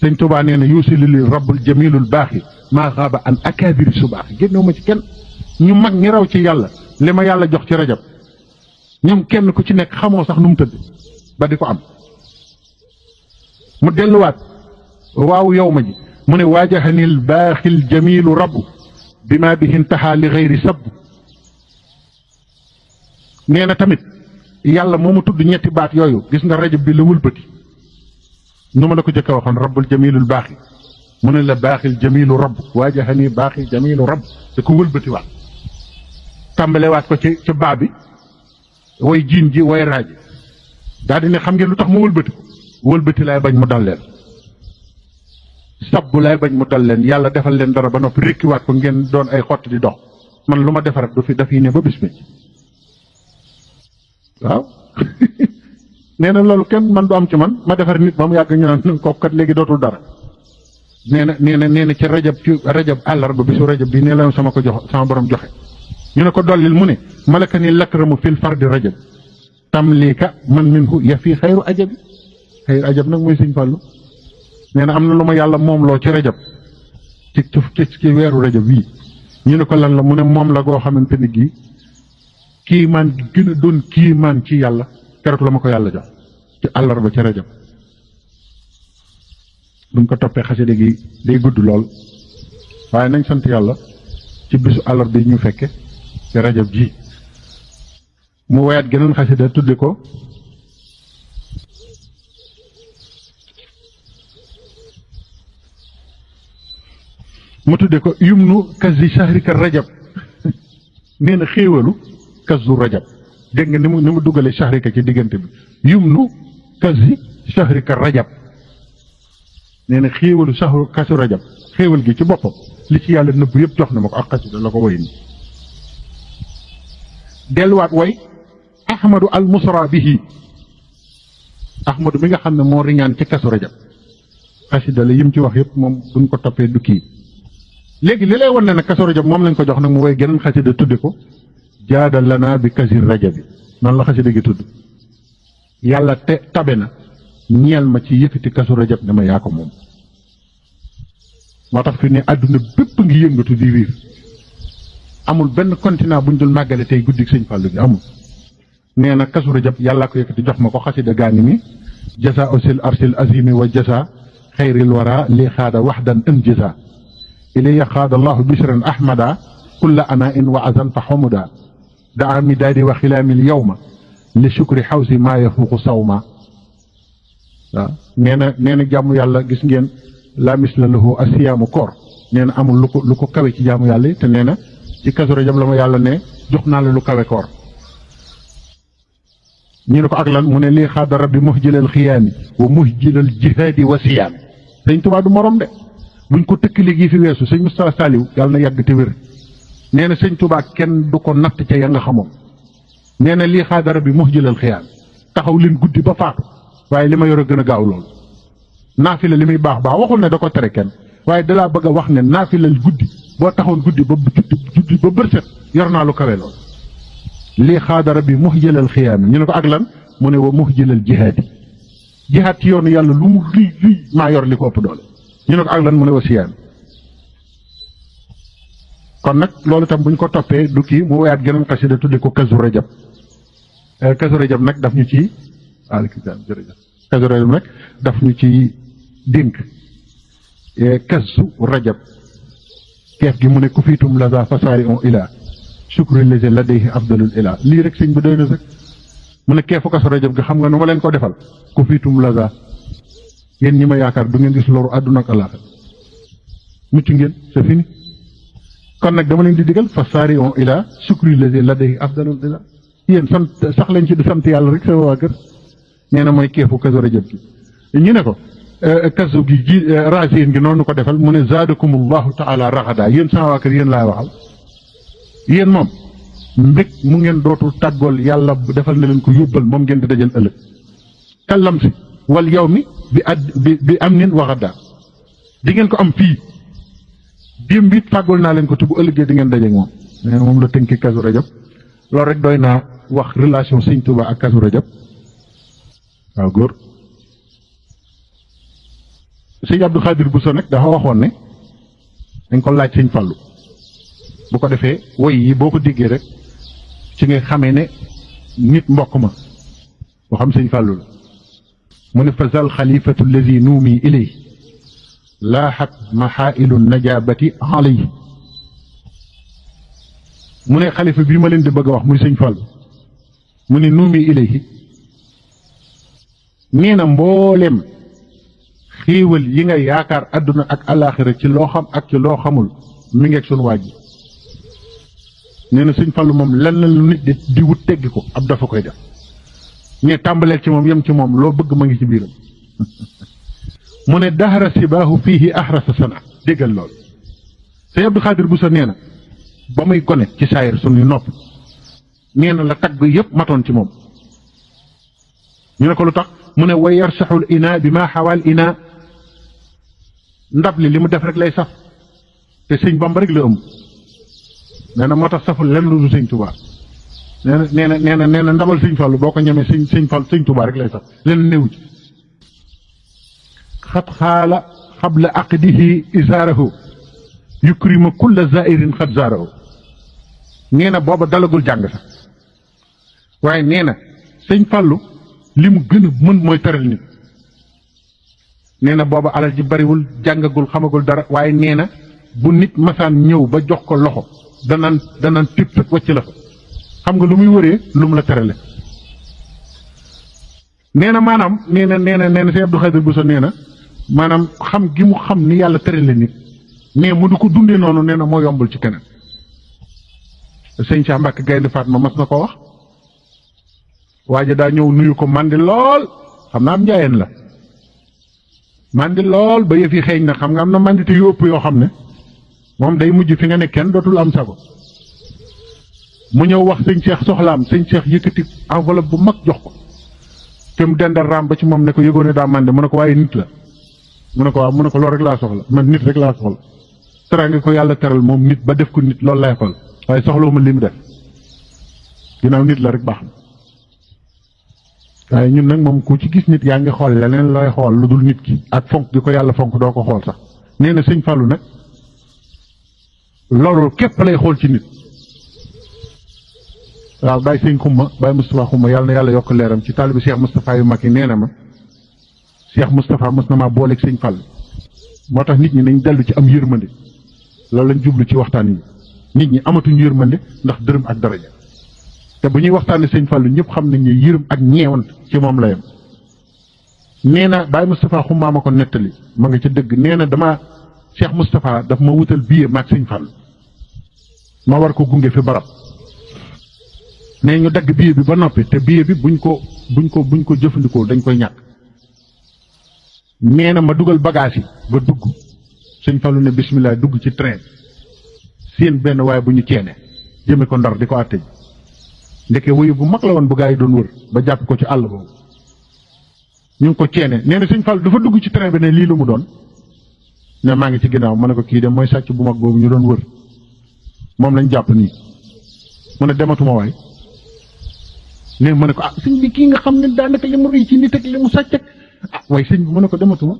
sëñ Tuubaa nee na yuusilu li rabbul jamilul baaxi maa xaaba an akabiri su baax génnew ma ci kenn ñu mag ñi raw ci yàlla li ma yàlla jox ci rajab ñoom kenn ku ci nekk xamoo sax nu mu tëdd ba di ko am mu delluwaat waaw yow ma ji mu ne waajahanil baaxil jamilu rabbu bi ma bihi intaha li xayri sabb nee na tamit yàlla moo ma tudd ñetti baat yooyu gis nga rajab bi la wëlbati nu ma la ko jëkk a waxoon rabbul jamilul baaxi mu ne la baaxil jamilu rabb waajahani baaxil jamilu rabb da ko wëlbati waat tàmbalewaat ko ci baa bi way jiin ji way raaji daal di ne xam ngeen lu tax mu wëlbati ko wëlbati laay bañ mu dal leen sabbu laay bañ mu dal leen yàlla defal leen dara ba noppi rékkiwaat ko ngeen doon ay xott di dox man lu ma defar du fi daf yi ne ba bis bi waaw nee na loolu kenn man du am ci man ma defar nit ba mu yàgg ñu naan kooku kat léegi dootul dara nee na ci rajab àllarba bi su rajab bi nee la sama ko jox sama borom joxe ñu ne ko dollil mu ne malaka ni lakramu fil fardi rajab tamlika man minhu ya fii xayru ajab nag mooy Sëñ Fallu nee na am na lu ma yàlla moom loo ci rajab ci weeru rajab wii ñu ne ko lan la mu ne moom la goo xamante ni gii kiimaan gi gën a doon kiimaan ci yàlla keroog la ma ko yàlla jox ci àllarba ci rajab buñ ko toppee xasida gi day gudd lool waaye nañ sant yàlla ci bisu àllarba yi ñu fekke ci rajab ji mu woyaat geneen xasida tudde ko yumnu kazi shahrika rajab nee na xéewalu kazu rajab dégg nga ni mu duggale shahrika ci diggante bi yumnu kazi shahrika rajab nee na xéewalu kazu rajab xéewal gi ci boppam li ci yàlla nëbb yëpp jox na ma ko ak xasida la ko woy ni delluwaat way ahmadu al musra bihi ahmadu mi nga xam ne moo riñaan ci kazu rajab xasida la yim ci wax yëpp moom buñ ko toppee du kii léegi li lay wan ne nag kazu rajab moom lañ ko jox nag mu woy geneen xasida tudde ko jaadal lana bi kasir rajabi noonu la xasida gi tudd yàlla te tabe na ñeel ma ci yëkkati kazu rajab ne ma yaa ko moom moo tax fi ne àdduna bépp ngi yëngatu di riir amul benn continent buñ dul màggale tey guddik Sëñ Fallu gi amul nee na kazu rajab yàllaa ko yëkkati jox ma ko xasida gaani mi jasa osil arsil azimi wa jasa xayril wara li xaada waxdan ën jasa ilaya xaada allahu bishran ahmada kulla ana in wa azan fa xamuda daa midaadi wa xilaamil yawma li shukri xawsi maa yafuuqu sawma waaw nee na jàmm yàlla gis ngeen la misla lahu asiyaamu koor nee na amul lu ko kawe ci jaamu yàlla yi te nee na ci kazu rajab la ma yàlla ne jox naa la lu kawe koor ñu ne ko ak lan mu ne lii xaada rabbi muhjilal xiyaami wa muhjilal jihaadi wa siyaami sëñ Tuubaa du morom de buñ ko tëkk léegi fi weesu sëñ Moustapha Saliou yàlla na yàgg te wér nee na sëñ Tuubaa kenn du ko natt ca ya nga xamoon nee na lii xaada rabbi muhjilal xiyaami taxaw leen guddi ba faatu waaye li ma yor a gën a gaaw loolu naafila li muy baax waxul ne da ko tere kenn waaye dalaa bëgg a wax ne naafilal guddi boo taxoon guddi ba bërset yor naa lu kawe lool lii xaadara bi muhjilal xiyaami ñu ne ko ak lan mu ne wa muhjilal jihaadi jihaad ci yoonu yàlla lu mu rëy maa yor li ko ëpp doole ñu ne ko ak lan mu ne wa siyaami kon nag loolu tam buñ ko toppee du kii mu woyaat geneen xasida tudde ko kazu rajab nag daf ñu ci alkitab jërëjëf kazu rajab nag daf ñu ci dénk kazu rajab keef gi mu ne ku fiitum laza fasaari on ila shukru lese ladayhi afdalul ila lii rek sëñ bi doy na sax mu ne keefu kazu rajab gi xam nga nu ma leen ko defal ku fiitum laza yéen ñi ma yaakaar du ngeen gis loru àdduna ak àllaaxira mucc ngeen c'est fini kon nag dama leen di digal fasaari on ila shukru lese ladayhi afdalul ila yéen sant sax lañ ci di sant yàlla rek sama waa kër nee na mooy keefu kazu rajab gi ñu ne ko kazu gi ji raasiin gi noonu ko defal mu ne zaadakumullahu taala raxada yéen sama waa kër yéen laay waxal yéen moom mbég mu ngeen dootul tàggool yàlla defal na leen ko yóbbal moom ngeen di dajal ëllëg kallam si wal yow mi bi am nin waxada di ngeen ko am fii démb it fàggul naa leen ko te bu ëllëgee di ngeen dajeeg moom nee na moom la tënki kazu rajab loolu rek doy naa wax relation sëñ Tuuba ak kazu rajab waaw góor sëñ Abdou Khadir Bousso nag dafa waxoon ne dañ ko laaj sëñ Fallu bu ko defee woy yi boo ko déggee rek ci nga xamee ne nit mbokk ma boo xam sëñ Fallu la mu ne fa zal xalifatu allazi nuumi ilay laaxat maxaailu najabati alay mu ne xalifa bii ma leen di bëgg a wax muy sëñ Fallu mu ne nuumi ilayhi nee na mbooleem xéewal yi nga yaakaar àdduna ak alaaxira ci loo xam ak ci loo xamul mi ngeeg sunu waaj nee na sëñ Fallu moom lan la lu nit di wut teggi ko ab dafa koy def ne tàmbaleel ci moom yem ci moom loo bëgg ma ngi ci biiram mu ne dahara sibaahu fiihi ahrasa sana déggal lool sëñ Abdou Khadir Bousso nee na ba muy gone ci saayir sunuy nopp nee na la tagg yëpp matoon ci moom ñu ne ko lu tax mu ne wa yarsaxul ina bi ma xawaal ina ndab li mu def rek lay saf te sëñ Bamba rek la ëmb nee na moo tax saful lenn lu du sëñ Tuubaa nee na ndabal sëñ Fallu boo ko ñemee sëñ Tuubaa rek lay saf lenn néew ci xat xaala xabla aqdihi isaarahu yukrima kulla zairin xat zaarahu nee na booba dalagul jàng sax waaye nee na sëñ Fallu li mu gën a mën mooy teral nit nee na booba alal ji bariwul jàngagul xamagul dara waaye nee na bu nit masaan ñëw ba jox ko loxo danaan tëb tëb wàcc la fa xam nga lu muy wëree lu mu la terale nee na maanaam nee na Sëñ Abdou Khadir Bousso nee na maanaam xam gi mu xam ni yàlla terale nit mais mu du ko dundee noonu nee na moo yombul ci keneen sëñ Cheikh Mbacke Gaynde Fatma mas na ko wax waaja daa ñëw nuyu ko mandi lool xam naa am njaayeen la mandi lool ba yëf yi xeeñ na xam nga am na mandite yu ëpp yoo xam ne moom day mujj fi nga ne kenn dootul am sago mu ñëw wax sëñ Cheikh soxlaam sëñ Cheikh yëkkati enveloppe bu mag jox ko te mu dendal raam ba ci moom ne ko yëgoone daa mande mu ne ko waaye nit la mu ne ko waaw mu ne ko loolu rek laa soxla man nit rek laa soxla teraanga ko yàlla teral moom nit ba def ko nit loolu lay xool waaye soxlawuma li mu def ginnaaw nit la rek baax na waaye ñun nag moom ku ci gis nit yaa ngi xool leneen looy xool lu dul nit ki ak fonk gi ko yàlla fonk doo ko xool sax nee na sëñ Fallou nag loolu képp lay xool ci nit waaw bàyyi sëñ Xumma bàyyi Moustapha Xumma yàlla na yàlla yokk leeram ci taalibi Cheikh Moustapha yu mag yi nee na ma Cheikh Moustapha mos na maa booleeg sëñ Fall moo tax nit ñi nañ dellu ci am yërmande loolu lañ jublu ci waxtaan yi nit ñi amatuñ yërmande ndax dërëm ak daraja te bu ñuy waxtaanee sëñ Fallu ñëpp xam nañ ne yërëm ak ñeewant ci moom la yam nee na Baye Moustapha Xummaa ma ko nettali ma nga ca dëgg nee na dama Cheikh Moustapha daf ma wutal billet maag sëñ Fallu ma war ko gunge fi barab nee ñu dagg billet bi ba noppi te billet bi buñ ko jëfandikoo dañ koy ñàkk nee na ma dugal bagage yi ba dugg sëñ Fallu ne bismillah dugg ci train seen benn waaye bu ñu ceene jëme ko Ndar di ko àtte ndeke wuyu bu mag la woon bu gaa yi doon wër ba jàpp ko ci àll boobu ñu ngi ko ceene nee na sëñ Fall dafa dugg ci train bi ne lii lu mu doon ne maa ngi ci ginnaaw ma ne ko kii de mooy sàcc bu mag boobu ñu doon wër moom lañ jàpp nii mu ne dematuma waay ne ma ne ko sëñ bi kii nga xam ne daanaka li mu rëy ci nit ak li mu sàcc ak waaye sëñ bi mu ne ko dematuma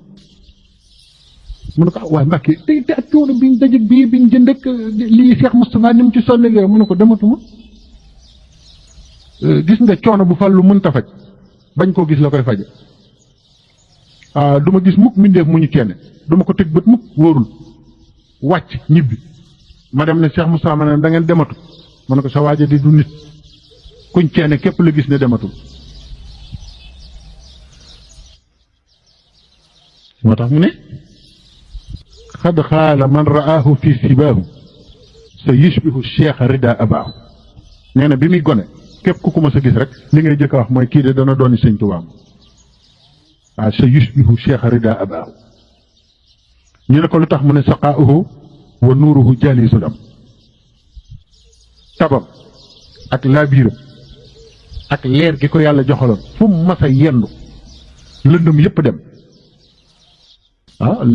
mu ne ko waaye Mbàkke te ak coono bi ñu daje bii bi ñu jënd ak lii Cheikh Moustapha ni mu ci sonn yooyu mu ne ko dematuma gis nga coono bu Fallu mënta faj bañ koo gis la koy faje du ma gis mukk mbindeef mu ñu ceene du ma ko teg bët mukk wóorul wàcc ñibbi ma dem ne Cheikh Moustapha ma ne da ngeen dematu ma ne ko sa waaja di du nit kuñ ceene képp la gis ne dematul moo tax mu ne xad xaala man raahu fi sibaahu sa yushbihu cheikh rida abaahu nee na bi muy gone képp ku ko mës a gis rek li ngay jëkk a wax mooy kii de dana dooni sëñ Tuubaa waaw sa yushbihu cheikh rida abaahu ñu ne ko lu tax mu ne saqaauhu wa nuuruhu jaalisul am tabam ak laabiiram ak leer gi ko yàlla joxaloon fu mu mas a yendu lëndëm yépp dem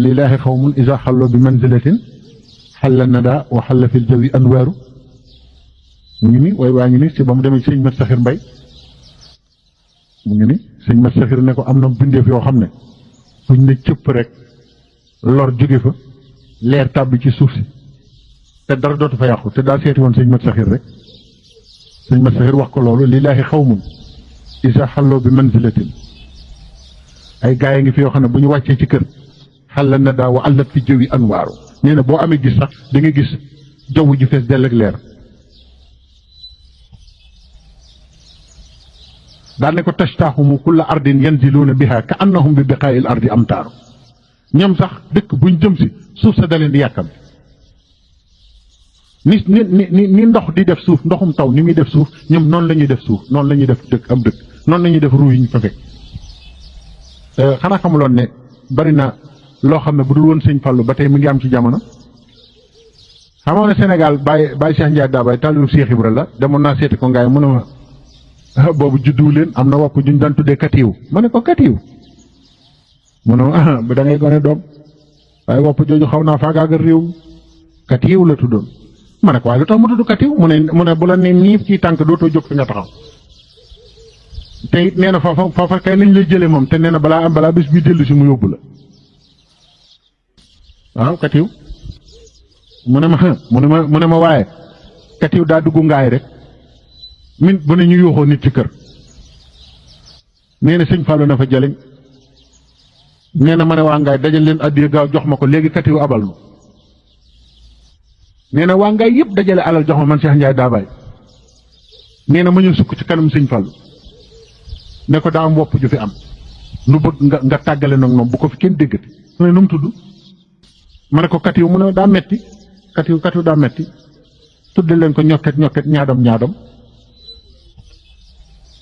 lillaahi xawmun isa xalloo bi manzilatin xalla nada wa xalla fil jawi anwaaru mu ngi ni way waa ngi ni si ba mu demee sëñ Mat Saxir Mbay mu ngi ni sëñ Mat Saxir ne ko am na bindeef yoo xam ne buñ ne cëpp rek lor jóge fa leer tàbbi ci suuf si te dara dootu fa yàqu te daa seeti woon sëñ Mat Saxir rek sëñ Mat Saxir wax ko loolu lillaahi xawmun isa xalloo bi manzilatin ay gaa yi ngi fi yoo xam ne bu ñu wàccee ci kër xalla na daa wa allat fi jëwi anwaaru nee na boo amee gis sax da nga gis jaww ji fees dell ak leer daan ne ko tastaaxumu kulla ardin yanziluuna biha ka annahum bi biqaa'il ardi amtaaru ñoom sax dëkk buñ jëm si suuf sa da leen di yàkkam ni ndox di def suuf ndoxum taw ni muy def suuf ñoom noonu la ñuy def suuf noonu la ñuy def dëkk am dëkk noonu la ñuy def ruu yi ñu fa fekk xanaa xamuloon ne bari na loo xam ne bu dul woon sëñ Fallu ba tey mi ngi am ci jamono xamoon ne Sénégal Baye Cheikh Ndiaye Dabaye taalibu Cheikh Ibra la demoon naa seeti ko ngaay mu ne ma boobu judduwu leen am na wopp juñ daan tuddee katiw ma ne ko katiw mu ne ba da ngay gone doom waaye wopp jooju xaw naa faagaagal réew mi katiw la tuddoon ma ne ko waaye lu tax mu tudd katiw mu ne bu la ne niif ci tànk dootoo jóg fi nga taxaw te it nee na foofa kay lañ lay jëlee moom te nee na balaa bis bi dellu si mu yóbbu la waaw katiw mu ne ma waaye katiw daa dugg ngaay rek min bu ne ñu yuuxoo nit ci kër nee na sëñ Fallou na fa jëleñ nee na ma ne waa ngaay dajal leen addiya gaaw jox ma ko léegi katiw abal ma nee na waa ngaay yëpp dajale alal jox ma man Cheikh Ndiaye daa bàyyi nee na ma ñëw sukk ci kanam sëñ Fallou ne ko daa am wopp ju fi am lu bëgg nga tàggale nag moom bu ko fi kenn déggati mu ne nu mu tudd ma ne ko katiw mu ne daa metti katiw daa metti tudde leen ko ñokket ñaadam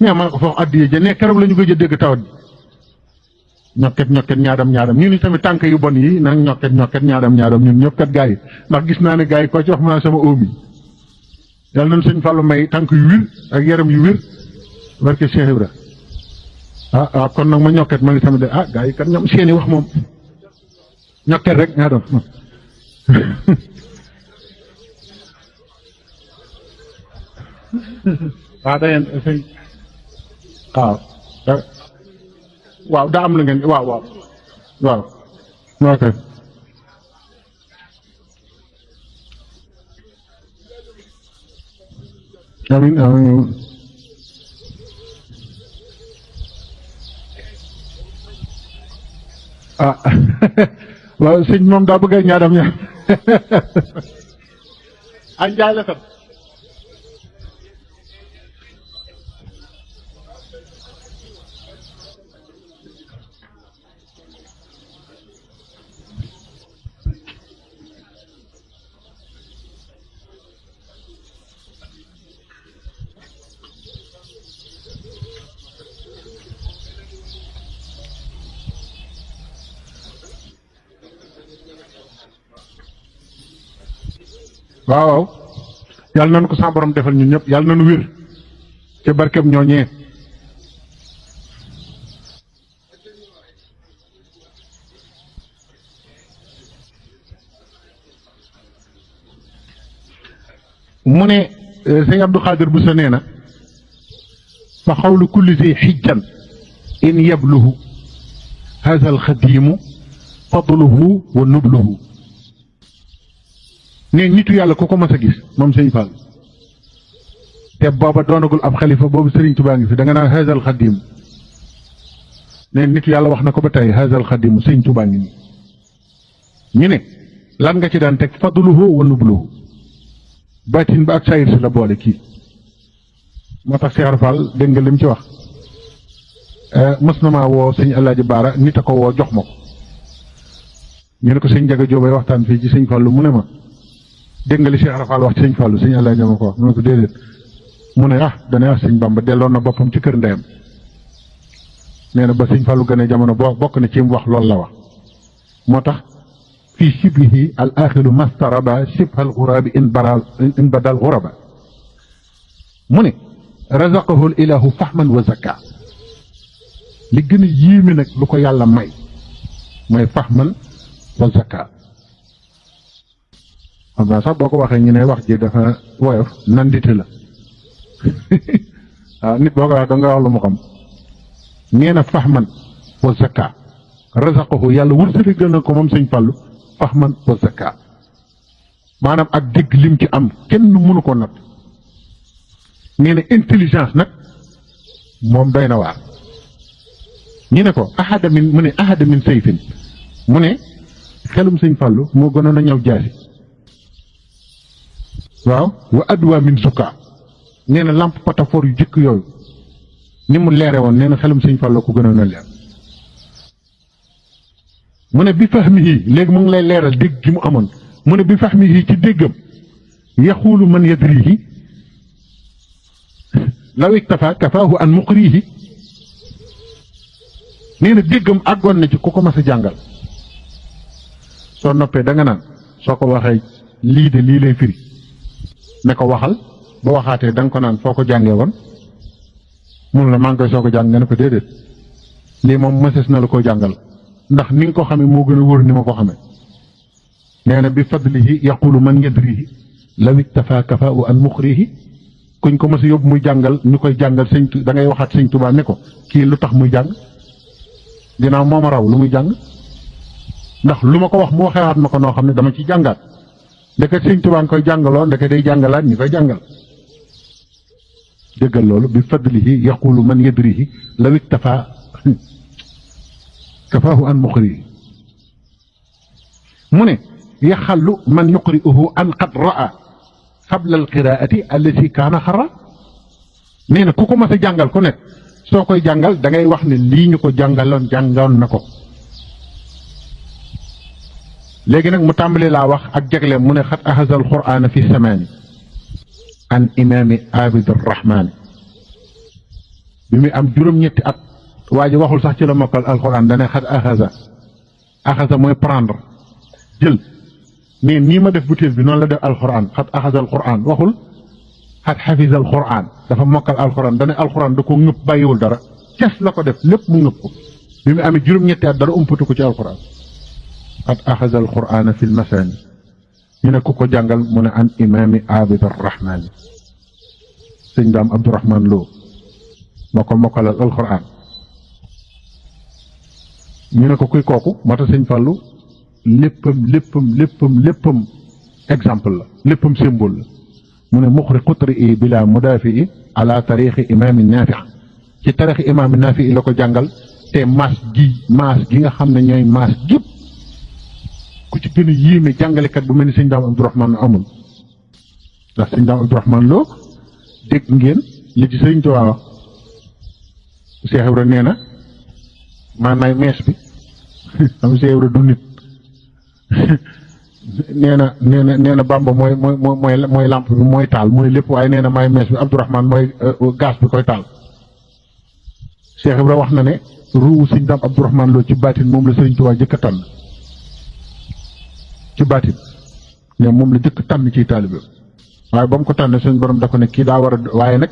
mais ma ne ko foofu addiye ja ne keroog la ñu gëj a dégg tawat bi ñokket ñaadam ñun ni tamit tànk yu bon yi nag ñokket ñaadam ñun ñëpp kat gaa yi ndax gis naa ne gaa yi koo ci wax ma sama oom yi yàlla nañu sëñ Fallou may tànk yu wér ak yaram yu wér barke Cheikh Ibra kon nag ma ñokket ma ngi tamit de gaa yi kat ñoom seeni wax moom ñokket rek ñaadam dangeen sëñ waaw daa am la ngeen waaw ok amin waaw sëñ moom daa bëgg ñaadam ñaar añ jaay la tam waaw yàlla nañu ko sa borom defal ñun ñëpp yàlla nañu wér ci barkeb ñooñee mu ne sëñ Abdou Khadir bu sa nee na fa xawlu kulli zi xijjan in yabluhu hada alxadimu fadluhu wa nubluhu ne nitu yàlla ku ko mas a gis moom sëñ Fall te booba doonagul ab xalifa boobu Serigne Touba ngi fi da nga naan haazal xadim ne nitu yàlla wax na ko ba tey haazal xadim sëñ Touba ngi nii ñu ne lan nga ci daan teg fadluhu wa nubluhu baatin ba ak sayir si la boole kii moo tax Cheikh Fall dégg nga lim ci wax mës na maa woo sëñ Alaaji Baara nit a ko woo jox ma ko ñu ne ko sëñ Njaga Jóobay waxtaan fii ci sëñ Fallu mu ne ma dégg nga li Cheikh Fall wax ci sëñ Fallu sëñ Alaaji ma ko wax mu ne ko déedéet mu ne dana wax sëñ Bamba delloon na boppam ci kër ndeyam nee na ba sëñ Fallu gën a jamono bokk na ci mu wax loolu la wax moo tax fii shiblihi al axilu mastaraba shibha al xurabi in badal xuraba mu ne razaqahu al ilahu fahman wa zakka li gën a yéeme nag lu ko yàlla may mooy fahman wa zakka xam naa sax boo ko waxee ñu ne wax ji dafa woyof nandite la waaw nit boo ko wax da nga wax lu mu xam nee na fahman wa zakka razaqahu yàlla wërsëri gën a ko moom sëñ Fallu fahman wa zakka maanaam ak dégg lim ci am kenn mënu ko nat nee na intelligence nag moom doy na waar ñu ne ko mu ne ahada min sayfin mu ne xelum sëñ Fallu moo gënoon a ñëw jaasi waaw wa adwa min sukka nee na lampe patafoor yu jëkk yooyu ni mu leere woon nee na xelum sëñ Fallu ko gënoon a leer mu ne bi fahmihi léegi mu ngi lay leeral dégg gi mu amoon mu ne bi fahmihi ci déggam yaxuulu man yadrihi law iktafa kafaahu an muqrihi nee na déggam àggoon na ci ku ko mas a jàngal soo noppee da nga naan soo ko waxee lii de lii lay firi ne ko waxal ba waxaatee da nga ko naan foo ko jàngee woon mun la maa ngi koy soog a jàng nga ne ko déedéet lii moom mësees na la koo jàngal ndax ni nga ko xamee moo gën a wóor ni ma ko xamee nee na bi fadlihi yaqulu man yadrihi law iktafa kafaau an muxrihi kuñ ko mës a yóbbu muy jàngal ñu koy jàngal sëñ da ngay waxaat sëñ Tuubaa ne ko kii lu tax muy jàng ginnaaw moo ma raw lu muy jàng ndax lu ma ko wax mu waxewaat ma ko noo xam ne dama ci jàngaat ndeket sëñ Tuubaa nga koy jàngaloo ndeket day jàngalaat ñi koy jàngal déggal loolu bi fadlihi yaqulu man yadrihi law iktafa kafaahu an muxrihi mu ne yaxallu man yuqri'uhu an qad ra'a qabla alqiraati allati kaana xara nee na ku ko mas a jàngal ku nekk soo koy jàngal da ngay wax ne lii ñu ko jàngaloon jàngoon na ko léegi nag mu tàmbali laa wax ak jagleem mu ne xat axasa alqur'aana fi samaani an imaami abid arrahmaani bi muy am juróom-ñetti at waa ji waxul sax ci la mokkal alqur'aan dane xat axasa mooy prendre jël mais nii ma def butéel bi noonu la def alquran xat axasa alquran waxul xat xafisa alquran dafa mokkal alquran dane alquran da ko ngëpp bàyyiwul dara ces la ko def lépp mu ngëpp ko bi mu amee juróom-ñetti at dara umpatu ko ci alquran xat axasa alquran fi lmasani ñu ne ku ko jàngal mu ne an imaami abid arrahmani sëñ daam abdourahman loo moo ko mokkalal alquran ñu ne ko kuy kooku moo tax sëñ Fàllu léppam exemple la léppam symbole la mu ne muxri xutri i bila mudaafi ala tarixi imaami naafi ci tarixi imaami naafi la ko jàngal te maas gi nga xam ne ñooy maas gépp ku ci gën a yéeme jàngalekat bu mel ni sëñ daam abdourahman amul ndax sëñ daam abdourahman loo dégg ngeen li ci sëñ Tuubaa wax Cheikh Ibra nee na maanaay mees bi xam Cheikh Ibra du nit nee na Bamba mooy lamp bi mooy taal mooy lépp waaye nee na maay mees bi Abdourahman mooy gaz bi koy taal Cheikh Ibra wax na ne ruu sëñ daam Abdourahman loo ci baatin moom la sëriñ Tuubaa jëkk a tànn ci baatin ne moom la jëkk tànn ciy taalibe waaye ba mu ko tànn suñ borom da ko ne kii daa war a waaye nag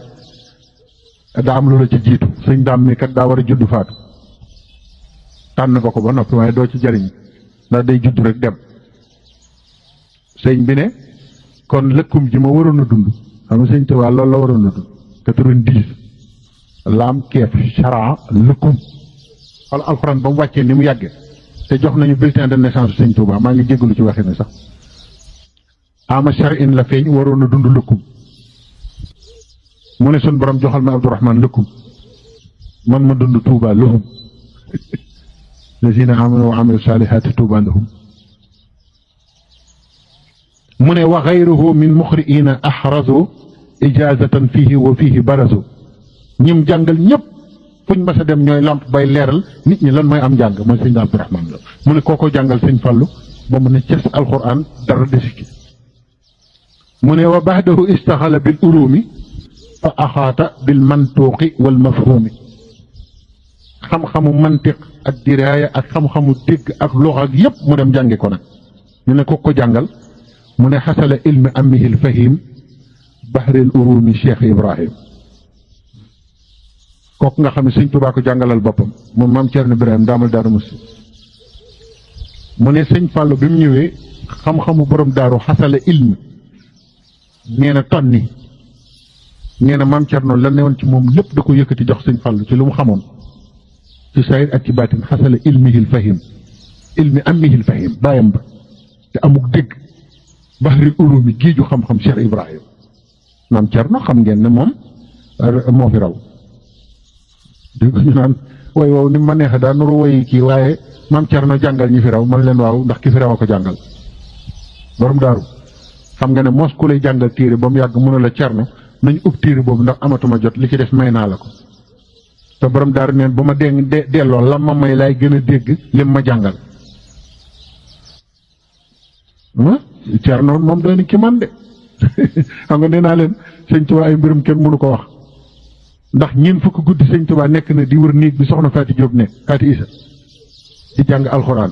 daa am lu la ci jiitu sëñ daam mi kat daa war a judd faatu tànn ko ba noppi waaye doo ci jariñ ndax day judd rek dem sëñ bi ne kon lëkkum ji ma waroon a dund xam nga sëñ Tuubaa loolu la waroon a dund 90 laam keef chara lëkkum wala alxuraan ba mu wàccee ni mu yàggee te jox nañu bulletin de naissance sëñ Tuubaa maa ngi jéggalu ci waxi ne sax ama charin la feeñ waroon a dund lëkkum mu ne sun borom joxal ma Abdourahman lëkkum man ma dund Tuubaa lahum lazina amanu wa amilu saalihaati Tuubaa lahum mu ne wa gayruhu min muxriina axrazu ijaazatan fiihi wa fiihi barazu ñim jàngal ñëpp fuñ mas a dem ñooy lamp bay leeral nit ñi lan mooy am jàng mooy sëñ Abdourahman la mu ne kooko jàngal sëñ Fallu ba mu ne ces alquran dara desiki mu ne wa baxdahu istaxala bil ulumi fa axaata bil mantuuqi wal mafhumi xam-xamu mantiq ak diraaya ak xam-xamu dégg ak loxa ak yëpp mu dem jàngi ko nag ñu ne ko jàngal mu ne xasala ilmi amihil fahim bahril urumi Cheikh Ibrahim kooku nga xam ne sëñ Tuubaa ko jàngalal boppam moom maam Cerno Ibrahim daamal Daaru Musti mu ne sëñ Fàllu bi mu ñëwee xam-xamu borom daaru xasala ilmi nee na tonni nee na maam Cerno la newoon ci moom lépp da ko yëkkati jox sëñ Fàllu ci lu mu xamoon ci saayir ak ci baatin xasala ilmihil fahim ilmi amihil fahim bàyyam ba te amuk dégg bahril ulumi géeju xam-xam Cheikh Ibrahim maam Cerno xam ngeen ne moom moo fi raw dégg ñu naan way wow ni ma neexe daa nuru woy kii waaye maam Cerno jàngal ñi fi raw man leen waaw ndax ki fi raw a ko jàngal borom daaru xam nga ne mos ku lay jàngal téere ba mu yàgg mën a la Cerno nañ ub téere boobu ndax amatuma jot li ci def may naa la ko te borom daaru neen ba ma delloo la ma may laay gën a dégg lim ma jàngal Cerno moom doy ni ki man de xam nga nee naa leen sëñ Tuubaa ay mbirum kenn mënu ko wax ndax ñeent fukki guddi sëñ Tuubaa nekk na di wër néeg bi soxna Faati Jóob nekk Faati Isa di jàng alxuraan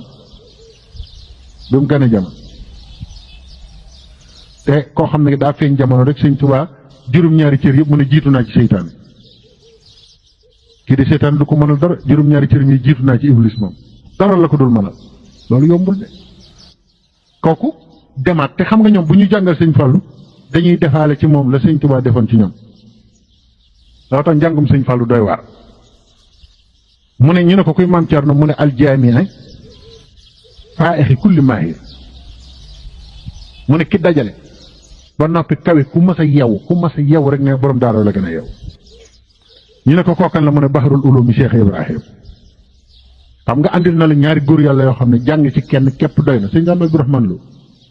ba mu gën a jamono te koo xam ne daa feeñ jamono rek sëñ Tuubaa juróom-ñaari cër yëpp mu ne jiitu naa ci seytaane kii di seetaan du ko mënal dara juróom-ñaari cër yi jiitu naa ci iblis moom dara la ko dul mënal loolu yombul de kooku demaat te xam nga ñoom bu ñu jàngal sëñ Fallu dañuy defaale ci moom la sëñ Tuubaa defoon ci ñoom loo tax njàngum sëñ Fallu doy waar mu ne ñu ne ko kuy maam Cerno mu ne aljaami faaixi kulli maahir mu ne ki dajale ba noppi kawe ku mas a yew rek ne borom daara la gën a yew ñu ne ko kookan la mu ne baharul ulumi Cheikh Ibrahim xam nga andil na la ñaari góor yàlla yoo xam ne jàng ci kenn képp doy na sëñ Abdu Rahmaan Lo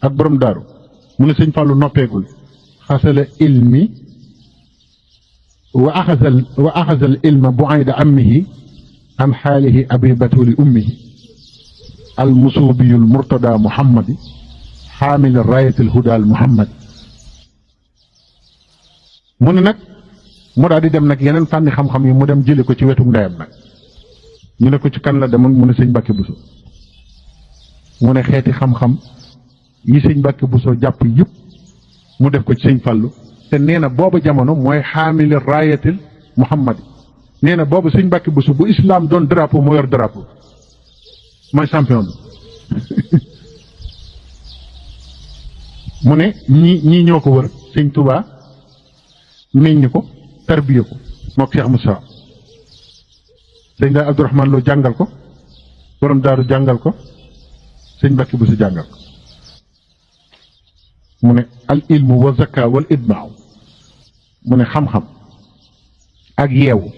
ak borom daaru mu ne sëñ Fallu noppeegul xasala ilmi wa axasal ilma bu ayda ammihi an xaalihi abi batuli ummihi al musubiyul murtada muhammadi xaamil rayatil hudaal muhammad mu ne nag mu daal di dem nag yeneen fànni xam-xam yi mu dem jëli ko ci wetu ndeyam nag ñu ne ko ci kan la demoon mu ne sëñ Mbàkke Buso mu ne xeeti xam-xam yi sëñ Mbàkke Buso jàpp yëpp mu def ko ci sëñ Fallu te nee na booba jamono mooy xaamili rayatil muhammad nee na booba sëñ Mbàkke Buso bu islam doon drapeau moo yor drapeau mooy champion bi mu ne ñii ñoo ko wër sëñ Tuubaa meññ ko tarbiye ko mook Cheikh Moussa sëñ daa Abdourahmane Lo jàngal ko borom daaru jàngal ko sëñ Mbàkke Buso jàngal ko mu ne al ilmu wa zaka wal idmaaw mu ne xam-xam ak yeewu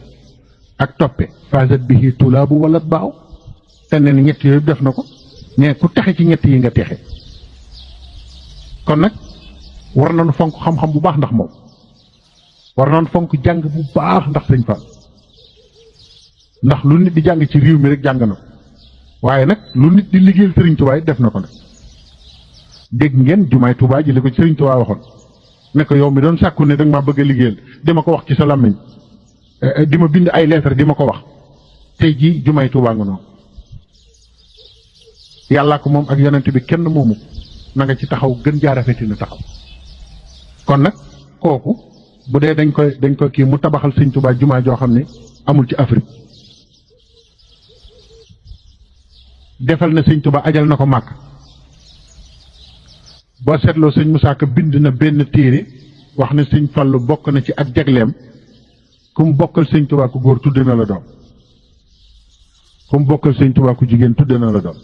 ak toppe fasat bihi tulaabu wala baaw te ne ni ñett yooyu def na ko mais ku texe ci ñett yi nga texe kon nag war nañu fonk xam-xam bu baax ndax moom war nañu fonk jàng bu baax ndax sëñ Fall ndax lu nit di jàng ci réew mi rek jàng na ko waaye nag lu nit di liggéeyal Sëriñ Tuubaa def na ko nag dégg ngeen jumaay Tuubaa ji li ko ci Sëriñ Tuubaa waxoon ne ko yow mi doon sàkku ne danga maa bëgg a liggéeyal dima ko wax ci sa làmmiñ di ma bind ay lettre di ma ko wax tey jii jumaay Tuubaa nga noonu yàllaa ko moom ak yonent bi kenn moomu na nga ci taxaw gën jaa rafeti na taxaw kon nag kooku bu dee dañ koy kii mu tabaxal Sëriñ Tuubaa jumaa joo xam ne amul ci Afrique defal na Sëriñ Tuubaa ajal na ko màkk boo seetloo sëñ Musaa Ka bind na benn téere wax ne sëñ Fallu bokk na ci ak jagleem ku mu bokkal sëñ Tuubaa ku góor tudde na la doom ku mu bokkal sëñ Tuubaa ku jigéen tudde na la doom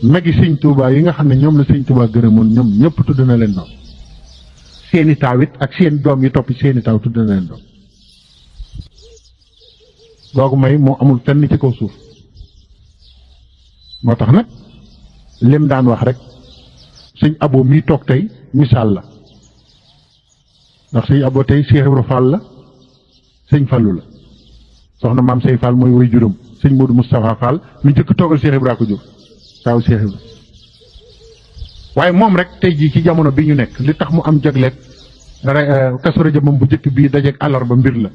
magi sëñ Tuubaa yi nga xam ne ñoom la sëñ Tuubaa gërëmoon ñoom ñëpp tudde na leen doom seeni taaw it ak seen doom yi topp seeni taaw tudde na leen doom googu may moo amul fenn ci kaw suuf moo tax nag lim daan wax rek sëñ Abo mii toog tey misaal la ndax sëñ Abo tey Cheikh Ibra Fall la sëñ Fallu la soxna maam Sey Fall mooy woy juróom sëñ Modou Moustapha Fall mi njëkk toogal Cheikh Ibra ko jur taaw Cheikh Ibra waaye moom rek tey jii ci jamono bi ñu nekk li tax mu am jagleeg Kazu Rajab moom bu njëkk bii dajeeg àllarba mbir la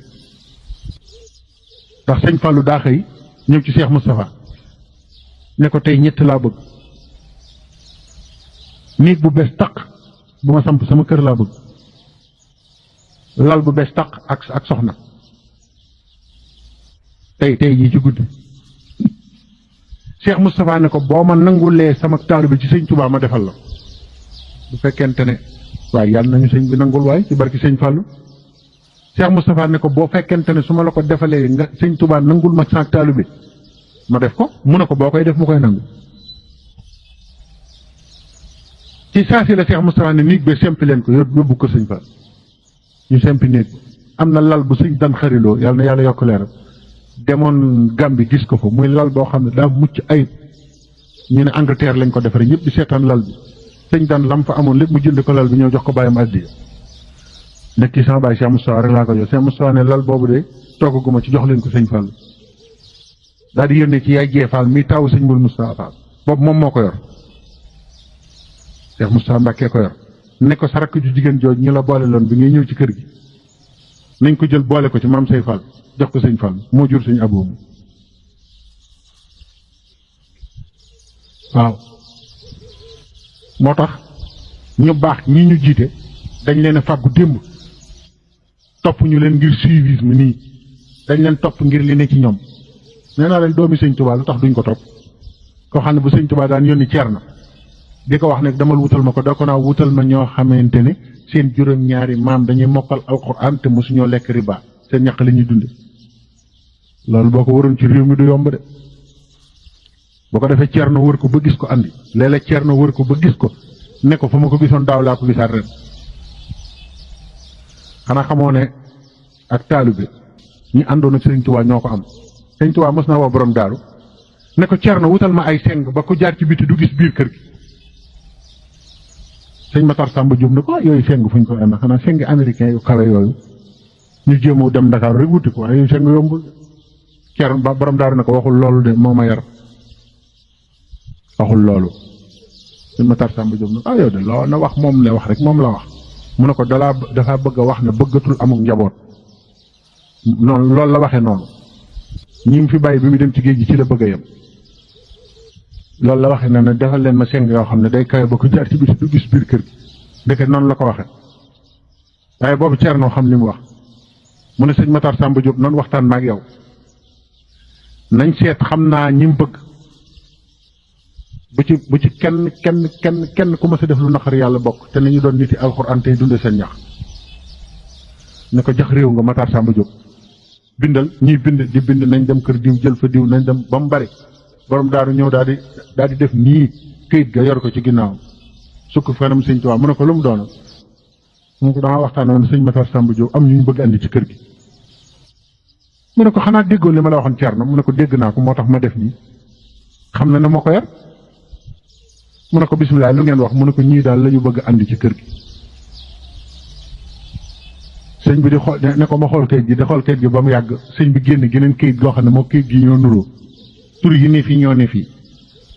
ndax sëñ Fallu daa xëy ñëw ci Cheikh Moustapha ne ko tey ñett laa bëgg néeg bu bees taq bu ma samp sama kër laa bëgg lal bu bees taq ak soxna tey jii ci guddi Cheikh Moustapha ne ko boo ma nangulee sama taalu bi ci sëñ Tuubaa ma defal la bu fekkente ne waaye yàlla nañu sëñ bi nangul waaye ci barki sëñ Fallu Cheikh Moustapha ne ko boo fekkente ne su ma la ko defalee nga sëñ Tuubaa nangul ma sama taalu bi ma def ko mu ne ko boo koy def mu koy nangu ci saa si la Cheikh Moustapha ne néeg bee sempi leen ko yóbbu ko sëñ Fall ñu sempi néeg am na lal bu sëñ dan xariloo yàlla na yàlla yokk leeram demoon Gambie gis ko fa muy lal boo xam ne daa mucc ayib ñu ne Angleterre lañ ko defaree ñëpp di seetaan lal bi sëñ dan lam fa amoon lépp mu jënd ko lal bi ñëw jox ko bàyyam addiya nekk ci sama bàyyi Cheikh Moustapha rek laa ko jox Cheikh Moustapha ne lal boobu de toggaguma ci jox leen ko sëñ Fall daal di yónnee ci yaay Jee Fall mi taw sëñ Mourou Moustapha Fall boobu moom moo ko yor Cheikh Moustapha Mbacke ko yor ne ko sa rakk ju jigéen jooj ñu la boole loon bi ngay ñëw ci kër gi nañ ko jël boole ko ci maam Sey Fall jox ko sëñ Fall moo jur sëñ Abou waaw moo tax ñu baax ñi ñu jiite dañ leen a fàggu démb topp ñu leen ngir suivisme nii dañ leen topp ngir li ne ci ñoom nee naa leen doomi sëñ Tuubaa lu tax duñ ko topp koo xam ne bu sëñ Tuubaa daan yónni Ceerno di ko wax ne damal wutal ma ko da ko naa wutal ma ñoo xamante ne seen juróom-ñaari maam dañuy mokkal alxuraan te mosuñoo lekk riba seen ñaq la ñuy dunde loolu boo ko waroon ci réew mi du yomb de boo ko defee Ceerno wër ko ba gis ko andi léeg-léeg Ceerno wër ko ba gis ko ne ko fa ma ko gisoon daaw laa ko gisaat ren xanaa xamoo ne ak taalibe ñi àndoon ak sëñ Tuubaa ñoo ko am sëñ Tuubaa mos naa woo borom daaru ne ko Ceerno wutal ma ay seng ba ko jaar ci biti du gis biir kër gi sëñ Matar Samba Diop ne ko yooyu seng fu ñu koy amee xanaa seng américain yu kawe yooyu ñu jéemoo dem Dakar rek wuti ko waaye yooyu seng yombul Ceerno ba borom daaru ne ko waxul loolu de moo ma yar waxul loolu sëñ Matar Samba Diop ne ko yow de loo na wax moom la wax rek moom la wax mu ne ko dafa bëgg a wax ne bëggatul amuk njaboot noonu loolu la waxee noonu ñi mu fi bàyyi bi mu dem ci géej gi ci la bëgg a yem loolu la waxee ne defal leen ma seng yoo xam ne day kawe ba ko jaar ci biti du gis biir kër gi ndeke noonu la ko waxee waaye boobu Ceerno xam li mu wax mu ne sëñ Matar Samba Diop noonu waxtaan ma ak yow nañ seet xam naa ñi mu bëgg bu ci kenn ku ma sa def lu naqar yàlla bokk te nañu doon niti alxuraan tey dunde seen ñax ne ko jax réew nga Matar Samba Diop bindal ñuy bind di bind nañ dem kër diw jël fa diw nañ dem ba mu bari borom daaru ñëw daal di def nii këyit ga yor ko ci ginnaaw sukk fanam sëñ Tuubaa mu ne ko lu mu doona mu ne ko dama waxtaanoon sëñ Matar Samba Diop am ñu bëgg andi ci kër gi mu ne ko xanaa déggoon li ma la waxoon Ceerno mu ne ko dégg naa ko moo tax ma def nii xam na ne moo ko yar mu ne ko bisimilah lu ngeen wax mu ne ko ñii daal la ñu bëgg andi ci kër gi sëñ bi di xool ne ko ma xool kayit gi di xool kayit gi ba mu yàgg sëñ bi génn geneen kayit goo xam ne moo kayit gi ñoo nuroo tur yi ne fii ñoo ne fii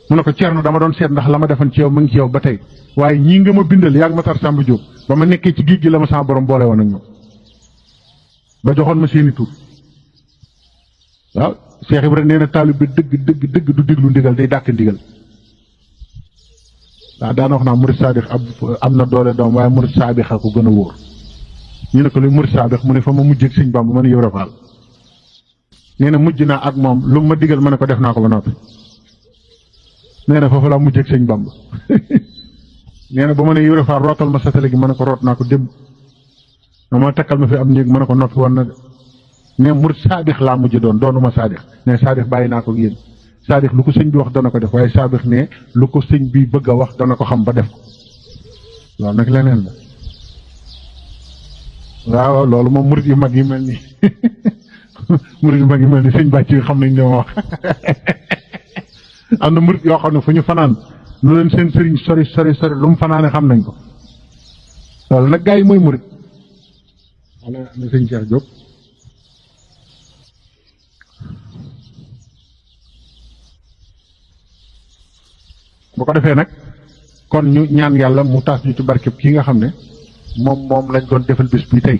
mu ne ko Ceerno dama doon seet ndax la ma defoon ci yow mu ngi ci yow ba tey waaye ñii nga ma bindal yàgg Matar Samba Diop ba ma nekkee ci géej gi la ma sama borom boole woon ak ñoom ba joxoon ma seeni tur waaw Cheikh Ibrahima nee na taalib bi dëgg du diglu ndigal day dàkk ndigal waaw daana wax naa murid saadix am na doole doom waaye murid saadix a ko gën a wóor ñu ne ko luy murid saadix mu ne fa ma mujj ak sëñ Bamba ma ne Ibra Faal nee na mujj naa ak moom lu ma digal ma ne ko def naa ko ba noppi nee na foofu laa mujj ak sëñ Bamba nee na ba ma ne Ibra Faal rootal ma satale gi ma ne ko root naa ko démb ma takkal ma fi am néeg ma ne ko noppi woon na de ne murid saadix laa mujj doonuma saadix ne saadix bàyyi naa ko yéen saadix lu ko sëñ bi wax dana ko def waaye saadix ne lu ko sëñ bi bëgg a wax dana ko xam ba def ko loolu nag leneen la waaw loolu moom murid yu mag yi mel ni murid yu mag yi mel ni sëñ bàcc yi xam nañ ne ma wax am na murid yoo xam ne fu ñu fanaan lu leen seen sëriñ sori lu mu fanaane xam nañ ko loolu nag gaa yi mooy murid wala na sëñ Cheikh Diop bu ko defee nag kon ñu ñaan yàlla mu taas ñu ci barkeb kii nga xam ne moom lañ doon defal bis bi tey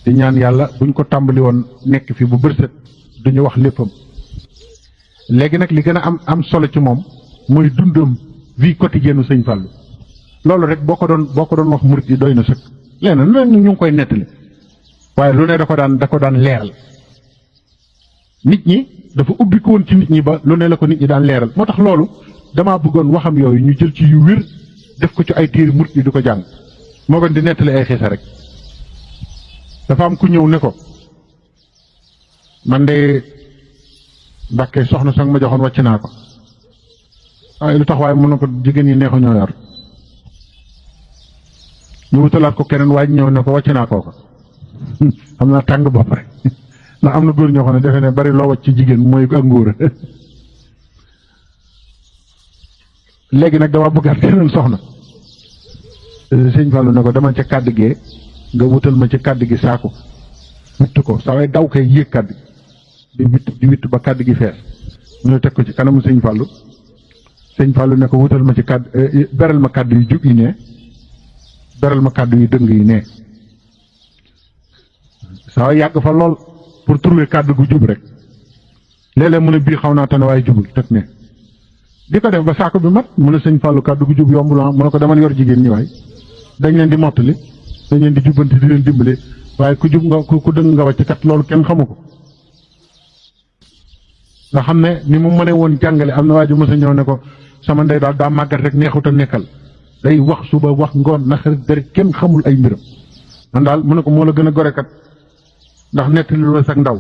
di ñaan yàlla buñ ko tàmbali woon nekk fi bu bërsët duñu wax léppam léegi nag li gën a am solo ci moom mooy dundam vie quotidienne sëñ Fallou loolu rek boo ko doon wax murit yi doy na sëkk leneen lu ne ñu ngi koy nettali waaye lu ne da ko daan leeral nit ñi dafa ubbi ko woon ci nit ñi ba lu ne la ko nit ñi daan leeral moo tax loolu damaa bëggoon waxam yooyu ñu jël ci yu wér def ko ci ay téere murit yi di ko jàng moo gën di nettali ay xiisa rek dafa am ku ñëw ne ko man de Mbàkke soxna sang ma joxoon wàcc naa ko waaye lu tax waaye mën na ko jigéen ñi neexu ñoo yor ñu wutalaat ko keneen waaye ñëw ne ko wàcc naa kooka xam naa tàng bopp rek ndax am na góor ñoo xam ne defe ne bari loo wàcc ci jigéen mooy ak ngóor léegi nag dama bëggaat keneen soxna sëñ Fallou ne ko dama ca kàddu gee nga wutal ma ci kàddu gi saako witt ko saa way daw koy yéeg kàddu di witt ba kàddu gi fees ñu teg ko ci kanamu sëñ Fallou ne ko wutal ma ci kàddu beral ma kàddu yu jub yi ne beral ma kàddu yu dëng yi ne saa way yàgg fa lool pour trouver kàddu gu jub rek léeg-léeg mu ne bii xaw naa tane waaye jubul teg ne di ko def ba saako bi mat mu ne sëñ Fallou kàddu gu jub yombul mu ne ko demal yor jigéen ñi waay dañ leen di mottali dañ leen di jubbanti di leen dimbale waaye ku jub nga ku dëng nga wàcc kat loolu kenn xamu ko nga xam ne ni mu mënee woon jàngale am na waa ji mos a ñëw ne ko sama ndey daal daa màggat rek neexut a nekkal day wax suba wax ngoon naxari dara kenn xamul ay mbiram man daal mu ne ko moo la gën a gore kat ndax nettali lu la sag ndaw